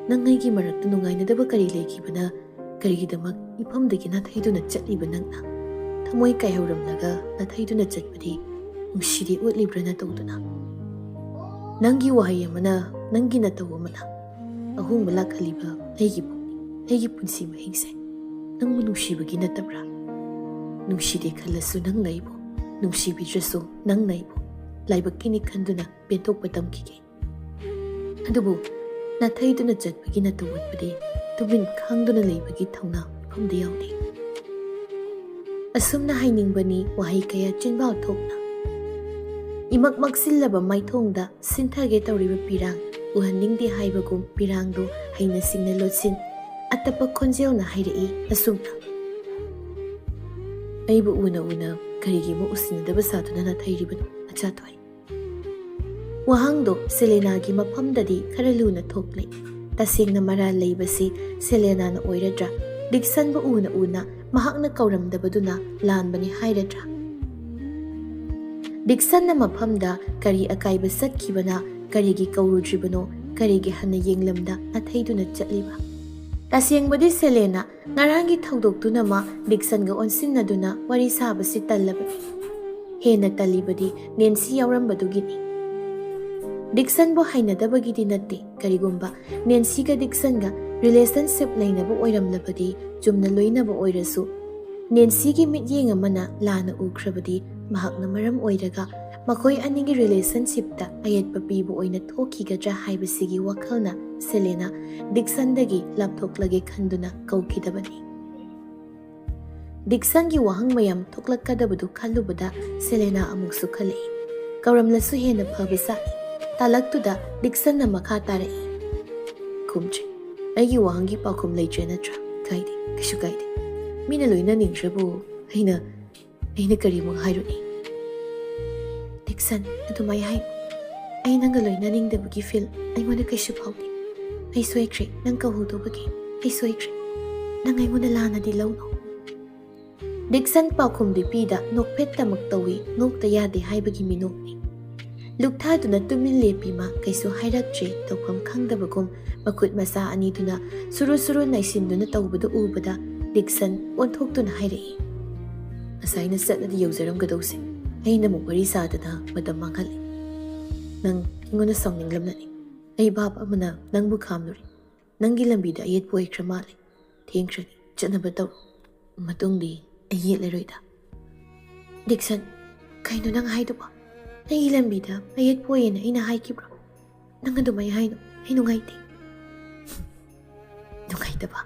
ꯅꯪ ꯑꯩꯒꯤ ꯃꯔꯛꯇ ꯅꯨꯡꯉꯥꯏꯅꯗꯕ ꯀꯔꯤ ꯂꯩꯈꯤꯕꯅ ꯀꯔꯤꯒꯤꯗꯃꯛ ꯏꯐꯝꯗꯒꯤ ꯅꯥꯊꯩꯗꯨꯅ ꯆꯠꯂꯤꯕ ꯅꯪꯅ? ꯊꯃꯣꯏ ꯀꯥꯏꯍꯧꯔꯝꯂꯒ ꯅꯥꯊꯩꯗꯨꯅ ꯆꯠꯄꯗꯤ ꯅꯨꯡꯁꯤꯗꯦ ꯎꯠꯂꯤꯕ꯭ꯔꯥ ꯅꯇꯧꯗꯨꯅ? ꯅꯪꯒꯤ ꯋꯥꯍꯩ ꯑꯃꯅ, ꯅꯪꯒꯤ ꯅꯇꯧ ꯑꯃꯅ ꯑꯍꯣꯡꯕ ꯂꯥꯛꯍꯜꯂꯤꯕ ꯑꯩꯒꯤ ꯄꯨꯛꯅꯤꯡ, ꯑꯩꯒꯤ ꯄꯨꯟꯁꯤ ꯃꯍꯤꯡꯁꯦ ꯅꯪꯕꯨ ꯅꯨꯡꯁꯤꯕꯒꯤ ꯅꯠꯇꯕ꯭ꯔꯥ? ꯅꯨꯡꯁꯤꯗꯦ ꯈꯜꯂꯁꯨ ꯅꯪꯅ ꯑꯩꯕꯨ, ꯅꯨꯡꯁꯤꯕꯤꯗ꯭ꯔꯁꯨ ꯅꯪꯅ ꯑꯩꯕꯨ ꯂꯥꯏꯕꯛꯀꯤꯅꯤ ꯈꯟꯗꯨꯅ ꯄꯦꯟꯊꯣꯛꯄ ꯇꯝꯈꯤꯒꯦ꯫ ꯑꯗꯨꯕꯨ ꯅꯥꯊꯩꯗꯨꯅ ꯆꯠꯄꯒꯤ ꯅꯇꯧ ꯎꯠꯄꯗꯤ ꯇꯨꯃꯤꯟ ꯈꯥꯡꯗꯨꯅ ꯂꯩꯕꯒꯤ ꯊꯧꯅꯥ ꯏꯐꯝꯗ ꯌꯥꯎꯗꯦ"꯫ ꯑꯁꯨꯝꯅ ꯍꯥꯏꯅꯤꯡꯕꯅꯤ ꯋꯥꯍꯩ ꯀꯌꯥ ꯆꯤꯟꯕꯥꯜ ꯊꯣꯛꯅ꯫ ꯏꯃꯛ ꯃꯛꯁꯤꯜꯂꯕ ꯃꯥꯏꯊꯣꯡꯗ ꯁꯤꯟꯊꯒꯦ ꯇꯧꯔꯤꯕ ꯄꯤꯔꯥꯡ ꯎꯍꯟꯅꯤꯡꯗꯦ ꯍꯥꯏꯕꯒꯨꯝ ꯄꯤꯔꯥꯡꯗꯨ ꯍꯩꯅ ꯁꯤꯡꯅ ꯂꯣꯠꯁꯤꯟ ꯑꯇꯞꯄ ꯈꯣꯟꯖꯦꯜꯅ ꯍꯥꯏꯔꯛꯏ ꯑꯁꯨꯝꯅ꯫ "ꯑꯩꯕꯨ ꯎꯅ ꯎꯅ ꯀꯔꯤꯒꯤ ꯑꯃꯨꯛ ꯎꯁꯤꯟꯅꯗꯕ ꯁꯥꯗꯨꯅ ꯅꯥꯊꯩꯔꯤꯕꯅꯣ, ꯑꯆꯥꯊꯣꯏ?" ꯋꯥꯍꯪꯗꯣ ꯁꯦꯂꯦꯅꯥꯒꯤ ꯃꯐꯝꯗꯗꯤ ꯈꯔ ꯂꯨꯅ ꯊꯣꯛꯂꯦ꯫ ꯇꯁꯦꯡꯅ ꯃꯔꯥꯜ ꯂꯩꯕꯁꯤ ꯁꯦꯂꯦꯅꯥꯅ ꯑꯣꯏꯔꯗ꯭ꯔꯥ? ꯗꯤꯛꯁꯟꯕꯨ ꯎꯅ ꯎꯅ ꯃꯍꯥꯛꯅ ꯀꯧꯔꯝꯗꯕꯗꯨꯅ ꯂꯥꯟꯕꯅꯤ ꯍꯥꯏꯔꯗ꯭ꯔꯥ? ꯗꯤꯛꯁꯟꯅ ꯃꯐꯝꯗ ꯀꯔꯤ ꯑꯀꯥꯏꯕ ꯆꯠꯈꯤꯕꯅ ꯀꯔꯤꯒꯤ ꯀꯧꯔꯨꯗ꯭ꯔꯤꯕꯅꯣ? ꯀꯔꯤꯒꯤ ꯍꯟꯅ ꯌꯦꯡꯂꯝꯗ ꯅꯥꯊꯩꯗꯨꯅ ꯆꯠꯂꯤꯕ? ꯇꯁꯦꯡꯕꯗꯤ ꯁꯦꯂꯦꯅꯥ ꯉꯔꯥꯡꯒꯤ ꯊꯧꯗꯣꯛꯇꯨꯅ ꯃꯥ ꯗꯤꯛꯁꯟꯒ ꯑꯣꯟꯁꯤꯟꯅꯗꯨꯅ ꯋꯥꯔꯤ ꯁꯥꯕꯁꯤ ꯇꯜꯂꯕꯅꯤ꯫ ꯍꯦꯟꯅ ꯇꯜꯂꯤꯕꯗꯤ ꯅꯦꯟꯁꯤ ꯌꯥꯎꯔꯝꯕꯗꯨꯒꯤꯅꯤ꯫ ꯗꯤꯛꯁꯟꯕꯨ ꯍꯩꯅꯗꯕꯒꯤꯗꯤ ꯅꯠꯇꯦ, ꯀꯔꯤꯒꯨꯝꯕ ꯅꯦꯟꯁꯤꯒ ꯗꯤꯛꯁꯟꯒ ꯔꯤꯂꯦꯁꯟꯁꯤꯞ ꯂꯩꯅꯕ ꯑꯣꯏꯔꯝꯂꯕꯗꯤ, ꯆꯨꯝꯅ ꯂꯣꯏꯅꯕ ꯑꯣꯏꯔꯁꯨ, ꯅꯦꯟꯁꯤꯒꯤ ꯃꯤꯠꯌꯦꯡ ꯑꯃꯅ ꯂꯥꯟꯅ ꯎꯈ꯭ꯔꯕꯗꯤ ꯃꯍꯥꯛꯅ ꯃꯔꯝ ꯑꯣꯏꯔꯒ ꯃꯈꯣꯏ ꯑꯅꯤꯒꯤ ꯔꯤꯂꯦꯁꯟꯁꯤꯞꯇ ꯑꯌꯦꯠꯄ ꯄꯤꯕ ꯑꯣꯏꯅ ꯊꯣꯛꯈꯤꯒꯗ꯭ꯔꯥ ꯍꯥꯏꯕꯁꯤꯒꯤ ꯋꯥꯈꯜꯅ ꯁꯦꯂꯦꯅꯥ ꯗꯤꯛꯁꯟꯗꯒꯤ ꯂꯥꯞꯊꯣꯛꯂꯒꯦ ꯈꯟꯗꯨꯅ ꯀꯧꯈꯤꯗꯕꯅꯤ꯫ ꯗꯤꯛꯁꯟꯒꯤ ꯋꯥꯍꯪ ꯃꯌꯥꯝ ꯊꯣꯛꯂꯛꯀꯗꯕꯗꯨ ꯈꯜꯂꯨꯕꯗ ꯁꯦꯂꯦꯅꯥ ꯑꯃꯨꯛꯁꯨ ꯈꯜꯂꯛꯏ꯫ ꯀꯧꯔꯝꯂꯁꯨ ꯍꯦꯟꯅ ꯐꯕ ꯖꯥꯠꯅꯤ꯫ ꯇꯥꯂꯛꯇꯨꯗ ꯗꯤꯛꯁꯟꯅ ꯃꯈꯥ ꯇꯥꯔꯛꯏ, "ꯈꯨꯝꯗ꯭ꯔꯦ꯫ ꯑꯩꯒꯤ ꯋꯥꯍꯪꯒꯤ ꯄꯥꯎꯈꯨꯝ ꯂꯩꯇ꯭ꯔꯦ ꯅꯠꯇ꯭ꯔꯥ? ꯀꯥꯏꯗꯦ, ꯀꯩꯁꯨ ꯀꯥꯏꯗꯦ꯫ ꯃꯤꯅ ꯂꯣꯏꯅꯅꯤꯡꯗ꯭ꯔꯕꯨ ꯑꯩꯅ, ꯑꯩꯅ ꯀꯔꯤꯃꯨꯛ ꯍꯥꯏꯔꯨꯅꯤ?" "ꯗꯤꯛꯁꯟ, ꯑꯗꯨꯃꯥꯏ ꯍꯥꯏ꯫ ꯑꯩ ꯅꯪꯒ ꯂꯣꯏꯅꯅꯤꯡꯗꯕꯒꯤ ꯐꯤꯜ ꯑꯩꯉꯣꯟꯗ ꯀꯩꯁꯨ ꯐꯥꯎꯗꯦ꯫ ꯑꯩ ꯁꯣꯏꯈ꯭ꯔꯦ, ꯅꯪ ꯀꯧꯍꯧꯗꯕꯒꯤ꯫ ꯑꯩ ꯁꯣꯏꯈ꯭ꯔꯦ꯫ ꯅꯪ ꯑꯩꯉꯣꯟꯗ ꯂꯥꯟꯅꯗꯤ ꯂꯧꯅꯨ꯫" ꯗꯤꯛꯁꯟ ꯄꯥꯎꯈꯨꯝꯗꯤ ꯄꯤꯗ ꯅꯣꯛꯐꯦꯠꯇꯃꯛ ꯇꯧꯏ, ꯅꯣꯛꯇ ꯌꯥꯗꯦ ꯍꯥꯏꯕꯒꯤ ꯃꯤꯅꯣꯛꯅꯤ꯫ ꯂꯨꯛꯊꯥꯗꯨꯅ ꯇꯨꯃꯤꯟ ꯂꯦꯞꯄꯤ ꯃꯥ, ꯀꯩꯁꯨ ꯍꯥꯏꯔꯛꯇ꯭ꯔꯦ, ꯇꯧꯐꯝ ꯈꯪꯗꯕꯒꯨꯝ ꯃꯈꯨꯠ ꯃꯁꯥ ꯑꯅꯤꯗꯨꯅ ꯁꯨꯔꯨ ꯁꯨꯔꯨ ꯅꯩꯁꯤꯟꯗꯨꯅ ꯇꯧꯕꯗꯨ ꯎꯕꯗ ꯗꯤꯛꯁꯟ ꯑꯣꯟꯊꯣꯛꯇꯨꯅ ꯍꯥꯏꯔꯛꯏ, "ꯉꯁꯥꯏꯅ ꯆꯠꯂꯗꯤ ꯌꯧꯖꯔꯝꯒꯗꯧꯁꯦ꯫ ꯑꯩꯅ ꯑꯃꯨꯛ ꯋꯥꯔꯤ ꯁꯥꯗꯅ ꯃꯇꯝ ꯃꯥꯡꯍꯜꯂꯤ꯫ ꯅꯪ ꯑꯩꯉꯣꯟꯗ ꯁꯥꯎꯅꯤꯡꯂꯝꯂꯅꯤ꯫ ꯑꯩ ꯚꯥꯞ ꯑꯃꯅ ꯅꯪꯕꯨ ꯈꯥꯝꯂꯨꯔꯦ꯫ ꯅꯪꯒꯤ ꯂꯝꯕꯤꯗ ꯑꯌꯦꯠꯄ ꯑꯣꯏꯈ꯭ꯔ ꯃꯥꯜꯂꯦ꯫ ꯊꯦꯡꯈ꯭ꯔꯅꯤ, ꯆꯠꯅꯕ ꯇꯧꯔꯣ꯫ ꯃꯇꯨꯡꯗꯤ ꯑꯩ ꯌꯦꯠꯂꯔꯣꯏꯗ꯫" "ꯗꯤꯛꯁꯟ, ꯀꯩꯅꯣ ꯅꯪ ꯍꯥꯏꯗꯨꯕꯣ? ꯑꯩꯒꯤ ꯂꯝꯕꯤꯗ ꯑꯌꯦꯠꯄ ꯑꯣꯏꯌꯦꯅ ꯑꯩꯅ ꯍꯥꯏꯈꯤꯕ꯭ꯔꯣ? ꯅꯪ ꯑꯗꯨꯃꯥꯏ ꯍꯥꯏꯅꯨ, ꯑꯩ ꯅꯨꯡꯉꯥꯏꯇꯦ꯫" ꯅꯨꯡꯉꯥꯏꯇꯕ꯫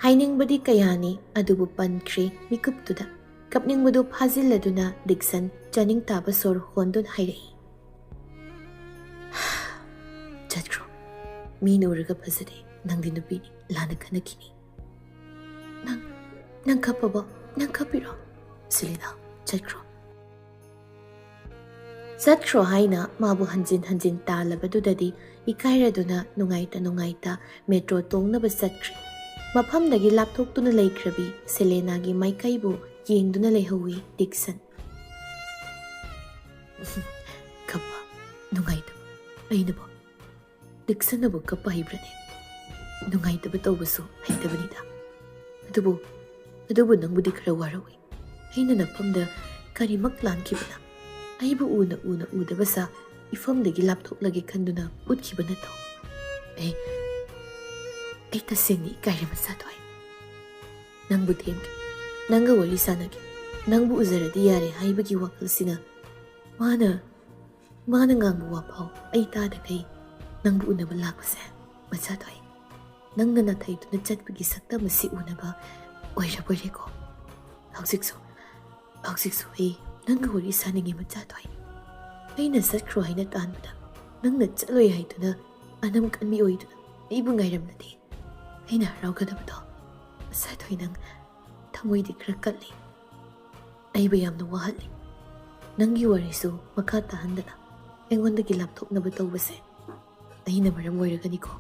ꯍꯥꯏꯅꯤꯡꯕꯗꯤ ꯀꯌꯥꯅꯤ, ꯑꯗꯨꯕꯨ ꯄꯟꯈ꯭ꯔꯦ ꯃꯤꯀꯨꯞꯇꯨꯗ꯫ ꯀꯞꯅꯤꯡꯕꯗꯨ ꯐꯥꯖꯤꯜꯂꯗꯨꯅ ꯗꯤꯛꯁꯟ ꯆꯥꯅꯤꯡ ꯇꯥꯕ ꯁꯣꯔ ꯍꯣꯟꯗꯨꯅ ꯍꯥꯏꯔꯛꯏ, "ꯆꯠꯈ꯭ꯔꯣ꯫ ꯃꯤꯅ ꯎꯔꯒ ꯐꯖꯗꯦ, ꯅꯪꯗꯤ ꯅꯨꯄꯤꯅꯤ, ꯂꯥꯟꯅ ꯈꯟꯅꯈꯤꯅꯤ꯫" "ꯅꯪ, ꯅꯪ ꯀꯞꯄꯕꯣ? ꯅꯪ ꯀꯞꯄꯤꯔꯣ?" "ꯁꯦꯂꯦꯅꯥ, ꯆꯠꯈ꯭ꯔꯣ꯫" ꯆꯠꯈ꯭ꯔꯣ ꯍꯥꯏꯅ ꯃꯥꯕꯨ ꯍꯟꯖꯤꯟ ꯍꯟꯖꯤꯟ ꯇꯥꯜꯂꯕꯗꯨꯗꯗꯤ ꯏꯀꯥꯏꯔꯗꯨꯅ ꯅꯨꯡꯉꯥꯏꯇ ꯅꯨꯡꯉꯥꯏꯇ ꯃꯦꯇ꯭ꯔꯣ ꯇꯣꯡꯅꯕ ꯆꯠꯈ꯭ꯔꯦ꯫ ꯃꯐꯝꯗꯒꯤ ꯂꯥꯞꯊꯣꯛꯇꯨꯅ ꯂꯩꯈ꯭ꯔꯕꯤ ꯁꯦꯂꯦꯅꯥꯒꯤ ꯃꯥꯏꯀꯩꯕꯨ ꯌꯦꯡꯗꯨꯅ ꯂꯩꯍꯧꯋꯤ ꯗꯤꯛꯁꯟ꯫ "ꯀꯞꯄ, ꯅꯨꯡꯉꯥꯏꯇꯕ꯫ ꯑꯩꯅꯕꯨ, ꯗꯤꯛꯁꯟꯅꯕꯨ ꯀꯞꯄ ꯍꯩꯕ꯭ꯔꯅꯦ? ꯅꯨꯡꯉꯥꯏꯇꯕ ꯇꯧꯕꯁꯨ ꯍꯩꯇꯕꯅꯤꯗ꯫ ꯑꯗꯨꯕꯨ, ꯑꯗꯨꯕꯨ ꯅꯪꯕꯨꯗꯤ ꯈꯔ ꯋꯥꯔꯧꯏ꯫ ꯑꯩꯅ ꯅꯐꯝꯗ ꯀꯔꯤꯃꯛ ꯂꯥꯟꯈꯤꯕꯅ? ꯑꯩꯕꯨ ꯎꯅ ꯎꯅ ꯎꯗꯕ ꯁꯥ ꯏꯐꯝꯗꯒꯤ ꯂꯥꯞꯊꯣꯛꯂꯒꯦ ꯈꯟꯗꯨꯅ ꯎꯠꯈꯤꯕ ꯅꯠꯇ꯭ꯔꯣ? ꯑꯩ, ꯑꯩ ꯇꯁꯦꯡꯅ ꯏꯀꯥꯏꯔꯦ, ꯃꯆꯥꯊꯣꯏ꯫ ꯅꯪꯕꯨ ꯊꯦꯝꯒꯦ, ꯅꯪꯒ ꯋꯥꯔꯤ ꯁꯥꯟꯅꯒꯦ, ꯅꯪꯕꯨ ꯎꯖꯔꯗꯤ ꯌꯥꯔꯦ ꯍꯥꯏꯕꯒꯤ ꯋꯥꯈꯜꯁꯤꯅ ꯃꯥꯅ, ꯃꯥꯅ ꯉꯥꯡꯕ ꯋꯥꯐꯥꯎ ꯑꯩ ꯇꯥꯗꯈꯩ ꯅꯪꯕꯨ ꯎꯅꯕ ꯂꯥꯛꯄꯁꯦ, ꯃꯆꯥꯊꯣꯏ, ꯅꯪꯅ ꯅꯥꯊꯩꯗꯨꯅ ꯆꯠꯄꯒꯤ ꯁꯛꯇꯝ ꯑꯁꯤ ꯎꯅꯕ ꯑꯣꯏꯔꯕꯣꯏꯔꯦꯀꯣ꯫ ꯍꯧꯖꯤꯛꯁꯨ, ꯍꯧꯖꯤꯛꯁꯨ ꯑꯩ ꯅꯪꯒ ꯋꯥꯔꯤ ꯁꯥꯅꯤꯡꯉꯤ, ꯃꯆꯥꯊꯣꯏ꯫ ꯑꯩꯅ ꯆꯠꯈ꯭ꯔꯣ ꯍꯥꯏꯅ ꯇꯥꯟꯕꯗ ꯅꯪꯅ ꯆꯠꯂꯣꯏ ꯍꯥꯏꯗꯨꯅ ꯑꯅꯝ ꯀꯟꯕꯤ ꯑꯣꯏꯗꯨꯅ ꯑꯩꯕꯨ ꯉꯥꯏꯔꯝꯂꯗꯤ ꯑꯩꯅ ꯍꯔꯥꯎꯒꯗꯕꯗꯣ꯫ ꯃꯆꯥꯊꯣꯏ, ꯅꯪ ꯊꯃꯣꯏꯗꯤ ꯈꯔ ꯀꯜꯂꯤ꯫ ꯑꯩꯕꯨ ꯌꯥꯝꯅ ꯋꯥꯍꯜꯂꯤ꯫ ꯅꯪꯒꯤ ꯋꯥꯔꯤꯁꯨ ꯃꯈꯥ ꯇꯥꯍꯟꯗꯅ ꯑꯩꯉꯣꯟꯗꯒꯤ ꯂꯥꯞꯊꯣꯛꯅꯕ ꯇꯧꯕꯁꯦ ꯑꯩꯅ ꯃꯔꯝ ꯑꯣꯏꯔꯒꯅꯤꯀꯣ꯫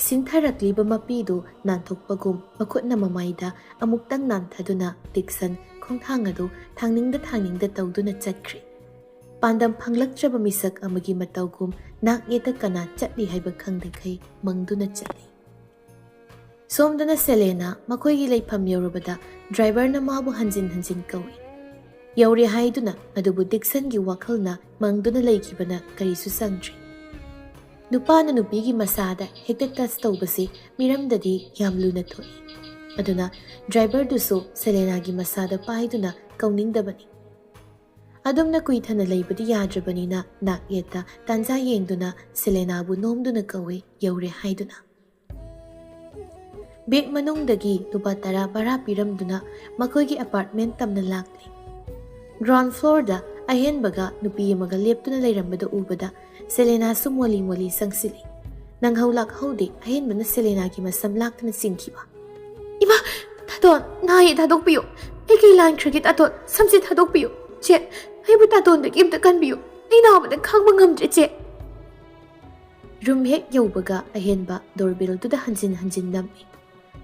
ꯁꯤꯟꯊꯔꯛꯂꯤꯕ ꯃꯄꯤꯗꯨ ꯅꯥꯟꯊꯣꯛꯄꯒꯨꯝ ꯃꯈꯨꯠꯅ ꯃꯃꯥꯏꯗ ꯑꯃꯨꯛꯇꯪ ꯅꯥꯟꯊꯗꯨꯅ ꯗꯤꯛꯁꯟ ꯈꯣꯡꯊꯥꯡ ꯑꯗꯨ ꯊꯥꯡꯅꯤꯡꯗ ꯊꯥꯡꯅꯤꯡꯗ ꯇꯧꯗꯨꯅ ꯆꯠꯈ꯭ꯔꯦ꯫ ꯄꯥꯟꯗꯝ ꯐꯪꯂꯛꯇ꯭ꯔꯕ ꯃꯤꯁꯛ ꯑꯃꯒꯤ ꯃꯇꯧꯒꯨꯝ ꯅꯥꯛ ꯌꯦꯠꯇ ꯀꯅꯥ ꯆꯠꯂꯤ ꯍꯥꯏꯕ ꯈꯪꯗꯈꯩ ꯃꯪꯗꯨꯅ ꯆꯠꯂꯤ꯫ ꯁꯣꯝꯗꯅ ꯁꯦꯂꯦꯅꯥ ꯃꯈꯣꯏꯒꯤ ꯂꯩꯐꯝ ꯌꯧꯔꯕꯗ ꯗ꯭ꯔꯥꯏꯚꯔꯅ ꯃꯥꯕꯨ ꯍꯟꯖꯤꯟ ꯍꯟꯖꯤꯟ ꯀꯧꯏ꯫ ꯌꯧꯔꯦ ꯍꯥꯏꯗꯨꯅ, ꯑꯗꯨꯕꯨ ꯗꯤꯛꯁꯟꯒꯤ ꯋꯥꯈꯜꯅ ꯃꯪꯗꯨꯅ ꯂꯩꯈꯤꯕꯅ ꯀꯔꯤꯁꯨ ꯆꯪꯗ꯭ꯔꯤ꯫ ꯅꯨꯄꯥꯅ ꯅꯨꯄꯤꯒꯤ ꯃꯁꯥꯗ ꯍꯦꯛꯇ ꯇꯆ ꯇꯧꯕꯁꯤ ꯃꯤꯔꯝꯗꯗꯤ ꯌꯥꯝ ꯂꯨꯅ ꯊꯣꯛꯏ꯫ ꯑꯗꯨꯅ ꯗ꯭ꯔꯥꯏꯚꯔꯗꯨꯁꯨ ꯁꯦꯂꯦꯅꯥꯒꯤ ꯃꯁꯥꯗ ꯄꯥꯏꯗꯨꯅ ꯀꯧꯅꯤꯡꯗꯕꯅꯤ꯫ ꯑꯗꯨꯝꯅ ꯀꯨꯏꯊꯅ ꯂꯩꯕꯗꯤ ꯌꯥꯗ꯭ꯔꯕꯅꯤꯅ ꯅꯥꯛ ꯌꯦꯠꯇ ꯇꯥꯟꯖꯥ ꯌꯦꯡꯗꯨꯅ ꯁꯦꯂꯦꯅꯥꯕꯨ ꯅꯣꯝꯗꯨꯅ ꯀꯧꯏ, "ꯌꯧꯔꯦ" ꯍꯥꯏꯗꯨꯅ꯫ ꯕꯦꯒ ꯃꯅꯨꯡꯗꯒꯤ ꯂꯨꯄꯥ ꯇꯔꯥ ꯚꯔꯥ ꯄꯤꯔꯝꯗꯨꯅ ꯃꯈꯣꯏꯒꯤ ꯑꯦꯄꯥꯔꯠꯃꯦꯟ ꯇꯝꯅ ꯂꯥꯛꯂꯤ꯫ ꯒ꯭ꯔꯥꯎꯟ ꯐ꯭ꯂꯣꯔꯗ ꯑꯍꯦꯟꯕꯒ ꯅꯨꯄꯤ ꯑꯃꯒ ꯂꯦꯞꯇꯨꯅ ꯂꯩꯔꯝꯕꯗꯨ ꯎꯕꯗ ꯁꯦꯂꯦꯅꯥꯁꯨ ꯃꯣꯂꯤ ꯃꯣꯂꯤ ꯆꯪꯁꯤꯜꯂꯤ꯫ ꯅꯪꯍꯧ ꯂꯥꯛꯍꯧꯗꯦ ꯑꯍꯦꯟꯕꯅ ꯁꯦꯂꯦꯅꯥꯒꯤ ꯃꯁꯝ ꯂꯥꯛꯇꯨꯅ ꯆꯤꯡꯈꯤꯕ꯫ "ꯏꯃꯥ! ꯇꯥꯇꯣꯟ, ꯅꯥꯏꯌꯦ, ꯊꯥꯗꯣꯛꯄꯤꯌꯨ꯫ ꯑꯩ ꯀꯩ ꯂꯥꯟꯈ꯭ꯔꯒꯦ, ꯇꯥꯇꯣꯟ? ꯁꯝꯁꯦ ꯊꯥꯗꯣꯛꯄꯤꯌꯨ꯫ ꯆꯦ, ꯑꯩꯕꯨ ꯇꯥꯇꯣꯟꯗꯒꯤ ꯑꯝꯇ ꯀꯟꯕꯤꯌꯨ꯫ ꯑꯩ ꯅꯥꯕꯗ ꯈꯥꯡꯕ ꯉꯝꯗ꯭ꯔꯦ, ꯆꯦ꯫" ꯔꯨꯝ ꯍꯦꯛ ꯌꯧꯕꯒ ꯑꯍꯦꯟꯕ ꯗꯣꯔꯕꯦꯜꯗꯨꯗ ꯍꯟꯖꯤꯟ ꯍꯟꯖꯤꯟ ꯅꯝꯃꯤ꯫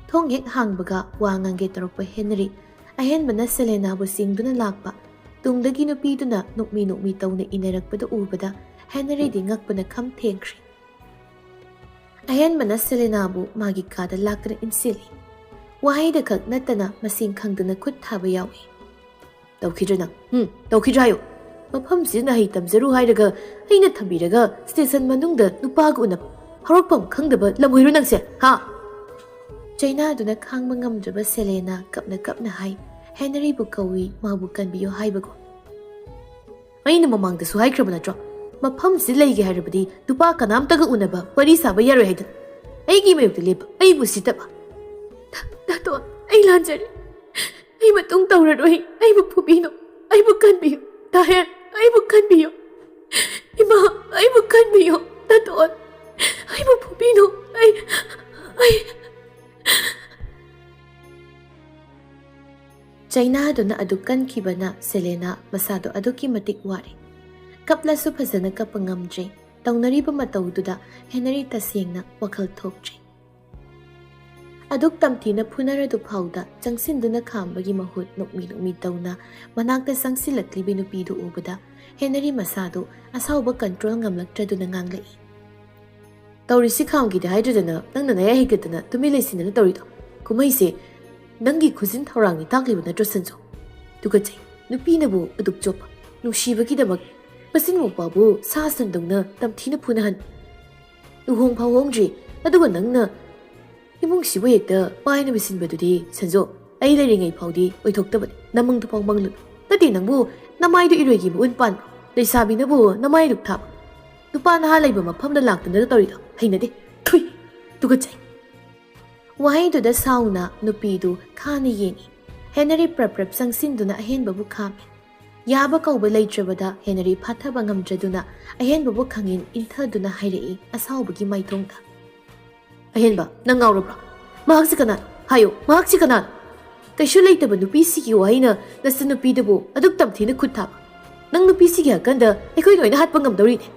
ꯊꯣꯡ ꯍꯦꯛ ꯍꯥꯡꯕꯒ ꯋꯥ ꯉꯥꯡꯒꯦ ꯇꯧꯔꯛꯄ ꯍꯦꯅꯔꯤ꯫ ꯑꯍꯦꯟꯕꯅ ꯁꯦꯂꯦꯅꯥꯕꯨ ꯆꯤꯡꯗꯨꯅ ꯂꯥꯛꯄ꯫ ꯇꯨꯡꯗꯒꯤ ꯅꯨꯄꯤꯗꯨꯅ ꯅꯣꯛꯃꯤ ꯅꯣꯛꯃꯤ ꯇꯧꯅ ꯏꯟꯅꯔꯛꯄꯗꯨ ꯎꯕꯗ ꯍꯦꯅꯔꯤꯗꯤ ꯉꯛꯄꯅ ꯈꯝ ꯊꯦꯡꯈ꯭ꯔꯦ꯫ ꯑꯍꯦꯟꯕꯅ ꯁꯦꯂꯦꯅꯥꯕꯨ ꯃꯥꯒꯤ ꯀꯥꯗ ꯂꯥꯛꯇꯨꯅ ꯏꯟꯁꯤꯜꯂꯤ꯫ ꯋꯥꯍꯩꯗ ꯈꯛ ꯅꯠꯇꯅ ꯃꯁꯤꯡ ꯈꯪꯗꯅ ꯈꯨꯠ ꯊꯥꯕ ꯌꯥꯎꯏ꯫ "ꯇꯧꯈꯤꯗ꯭ꯔꯥ ꯅꯪ? ꯎꯝ, ꯇꯧꯈꯤꯗ꯭ꯔꯥ ꯍꯥꯏꯌꯨ꯫ ꯃꯐꯝꯁꯤꯗ ꯅꯍꯩ ꯇꯝꯖꯔꯨ ꯍꯥꯏꯔꯒ ꯑꯩꯅ ꯊꯝꯕꯤꯔꯒ ꯁ꯭ꯇꯦꯁꯟ ꯃꯅꯨꯡꯗ ꯅꯨꯄꯥꯒ ꯎꯅꯕ ꯍꯧꯔꯛꯐꯝ ꯈꯪꯗꯕ ꯂꯝꯍꯨꯏꯔꯣ ꯅꯪꯁꯦ, ꯍꯥ?" ꯆꯩꯅꯥꯗꯨꯅ ꯈꯥꯡꯕ ꯉꯝꯗ꯭ꯔꯕ ꯁꯦꯂꯦꯅꯥ ꯀꯞꯅ ꯀꯞꯅ ꯍꯥꯏ, ꯍꯦꯅꯔꯤꯕꯨ ꯀꯧꯏ, ꯃꯥꯕꯨ ꯀꯟꯕꯤꯌꯨ ꯍꯥꯏꯕꯒꯨꯝ꯫ "ꯑꯩꯅ ꯃꯃꯥꯡꯗꯁꯨ ꯍꯥꯏꯈ꯭ꯔꯕ ꯅꯠꯇ꯭ꯔꯣ? ꯃꯐꯝꯁꯤ ꯂꯩꯒꯦ ꯍꯥꯏꯔꯕꯗꯤ ꯅꯨꯄꯥ ꯀꯅꯥꯝꯇꯒ ꯎꯅꯕ, ꯋꯥꯔꯤ ꯁꯥꯕ ꯌꯥꯔꯣꯏ ꯍꯥꯏꯗꯅ꯫ ꯑꯩꯒꯤ ꯃꯥꯌꯣꯛꯇ ꯂꯦꯞꯄ, ꯑꯩꯕꯨ ꯁꯤꯠꯇꯕ꯫ ꯗꯥꯇꯣꯟ, ꯑꯩ ꯂꯥꯟꯖꯔꯦ꯫ ꯑꯩ ꯃꯇꯨꯡ ꯇꯧꯔꯔꯣꯏ꯫ ꯑꯩꯕꯨ ꯐꯨꯕꯤꯅꯨ꯫ ꯑꯩꯕꯨ ꯀꯟꯕꯤꯌꯨ꯫ ꯇꯥꯍꯦꯟ, ꯑꯩꯕꯨ ꯀꯟꯕꯤꯌꯨ꯫ ꯏꯃꯥ, ꯑꯩꯕꯨ ꯀꯟꯕꯤꯌꯨ꯫ ꯗꯥꯇꯣꯟ, ꯑꯩꯕꯨ ꯐꯨꯕꯤꯅꯨ꯫ ꯑꯩ, ꯑꯩ" ꯆꯩꯅꯥꯗꯨꯅ ꯑꯗꯨꯛ ꯀꯟꯈꯤꯕꯅ ꯁꯦꯂꯦꯅꯥ ꯃꯁꯥꯗꯣ ꯑꯗꯨꯛꯀꯤ ꯃꯇꯤꯛ ꯋꯥꯔꯦ꯫ ꯀꯞꯂꯁꯨ ꯐꯖꯅ ꯀꯞꯄ ꯉꯝꯗ꯭ꯔꯦ꯫ ꯇꯧꯅꯔꯤꯕ ꯃꯇꯧꯗꯨꯗ ꯍꯦꯅꯔꯤ ꯇꯁꯦꯡꯅ ꯋꯥꯈꯜ ꯊꯣꯛꯇ꯭ꯔꯦ꯫ ꯑꯗꯨꯛ ꯇꯝꯊꯤꯅ ꯐꯨꯅꯔꯗꯨ ꯐꯥꯎꯗ ꯆꯪꯁꯤꯟꯗꯨꯅ ꯈꯥꯝꯕꯒꯤ ꯃꯍꯨꯠ ꯅꯣꯛꯃꯤ ꯅꯣꯛꯃꯤ ꯇꯧꯅ ꯃꯅꯥꯛꯇ ꯆꯪꯁꯤꯜꯂꯛꯂꯤꯕꯤ ꯅꯨꯄꯤꯗꯨ ꯎꯕꯗ ꯍꯦꯅꯔꯤ ꯃꯁꯥꯗꯨ ꯑꯁꯥꯎꯕ ꯀꯟꯇ꯭ꯔꯣꯜ ꯉꯝꯂꯛꯇ꯭ꯔꯗꯨꯅ ꯉꯥꯡꯂꯛꯏ꯫ "ꯇꯧꯔꯤꯁꯤ ꯈꯥꯝꯈꯤꯗꯦ ꯍꯥꯏꯗ꯭ꯔꯗꯅ ꯅꯪꯅ ꯅꯌꯥ ꯍꯤꯒꯠꯇꯅ ꯇꯨꯃꯤꯟ ꯂꯩꯁꯤꯟꯗꯅ ꯇꯧꯔꯤꯗꯣ? ꯀꯨꯝꯍꯩꯁꯦ ꯅꯪꯒꯤ ꯈꯨꯖꯤꯟ ꯊꯧꯔꯥꯡꯅꯤ ꯇꯥꯛꯂꯤꯕ ꯅꯠꯇ꯭ꯔꯣ, ꯁꯟꯖꯨ? ꯇꯨꯀꯠꯆꯩ, ꯅꯨꯄꯤꯅꯕꯨ ꯑꯗꯨꯛ ꯆꯣꯞꯄ, ꯅꯨꯡꯁꯤꯕꯒꯤꯗꯃꯛ ꯃꯆꯤꯟ ꯃꯧꯄꯥꯕꯨ ꯁꯥ ꯁꯟꯗꯧꯅ ꯇꯝꯊꯤꯅ ꯐꯨꯅꯍꯟ꯫ ꯂꯨꯍꯣꯡ ꯐꯥꯎ ꯍꯣꯡꯗ꯭ꯔꯤ, ꯑꯗꯨꯒ ꯅꯪꯅ ꯏꯃꯨꯡꯁꯤꯕꯨ ꯍꯦꯛꯇ ꯄꯥꯏꯅꯕ ꯁꯤꯟꯕꯗꯨꯗꯤ, ꯁꯟꯖꯨ, ꯑꯩ ꯂꯩꯔꯤꯉꯩ ꯐꯥꯎꯗꯤ ꯑꯣꯏꯊꯣꯛꯇꯕꯅꯤ꯫ ꯅꯃꯪꯗꯨ ꯐꯥꯎ ꯃꯪꯂꯨꯅꯨ꯫ ꯅꯠꯇꯦ, ꯅꯪꯕꯨ ꯅꯃꯥꯏꯗꯨ ꯏꯔꯣꯏꯒꯤ ꯃꯎꯟ ꯄꯥꯟꯕ꯭ꯔꯣ? ꯂꯩꯁꯥꯕꯤꯅꯕꯨ ꯅꯃꯥꯏ ꯗꯨꯛ ꯊꯥꯕ? ꯅꯨꯄꯥ ꯅꯍꯥ ꯂꯩꯕ ꯃꯐꯝꯗ ꯂꯥꯛꯇꯅ ꯇꯧꯔꯤꯗꯣ ꯍꯩꯅꯗꯦ꯫ ꯊꯨꯏ! ꯇꯨꯀꯠꯆꯩ!" ꯋꯥꯍꯩꯗꯨꯗ ꯁꯥꯎꯅ ꯅꯨꯄꯤꯗꯨ ꯈꯥꯅ ꯌꯦꯡꯏ꯫ ꯍꯦꯅꯔꯤ ꯄ꯭ꯔꯞ ꯄ꯭ꯔꯞ ꯆꯪꯁꯤꯟꯗꯨꯅ ꯑꯍꯦꯟꯕꯕꯨ ꯈꯥꯝꯃꯤ꯫ ꯌꯥꯕ ꯀꯧꯕ ꯂꯩꯇ꯭ꯔꯕꯗ ꯍꯦꯅꯔꯤ ꯐꯥꯊꯕ ꯉꯝꯗ꯭ꯔꯗꯨꯅ ꯑꯍꯦꯟꯕꯕꯨ ꯈꯪꯏꯟ ꯏꯟꯊꯗꯨꯅ ꯍꯥꯏꯔꯛꯏ ꯑꯁꯥꯎꯕꯒꯤ ꯃꯥꯏꯊꯣꯡꯗ꯫ "ꯑꯍꯦꯟꯕ, ꯅꯪ ꯉꯥꯎꯔꯕ꯭ꯔꯣ? ꯃꯍꯥꯛꯁꯤ ꯀꯅꯥꯅꯣ? ꯍꯥꯏꯌꯨ, ꯃꯍꯥꯛꯁꯤ ꯀꯅꯥꯅꯣ? ꯀꯩꯁꯨ ꯂꯩꯇꯕ ꯅꯨꯄꯤꯁꯤꯒꯤ ꯋꯥꯍꯩꯅ ꯅꯆꯟꯅꯨꯄꯤꯗꯨꯕꯨ ꯑꯗꯨꯛ ꯇꯝꯊꯤꯅ ꯈꯨꯠ ꯊꯥꯕ? ꯅꯪ ꯅꯨꯄꯤꯁꯤꯒꯤ ꯍꯛꯀꯟꯗ ꯑꯩꯈꯣꯏ ꯂꯣꯏꯅ ꯍꯥꯠꯄ ꯉꯝꯗꯧꯔꯤꯅꯦ!"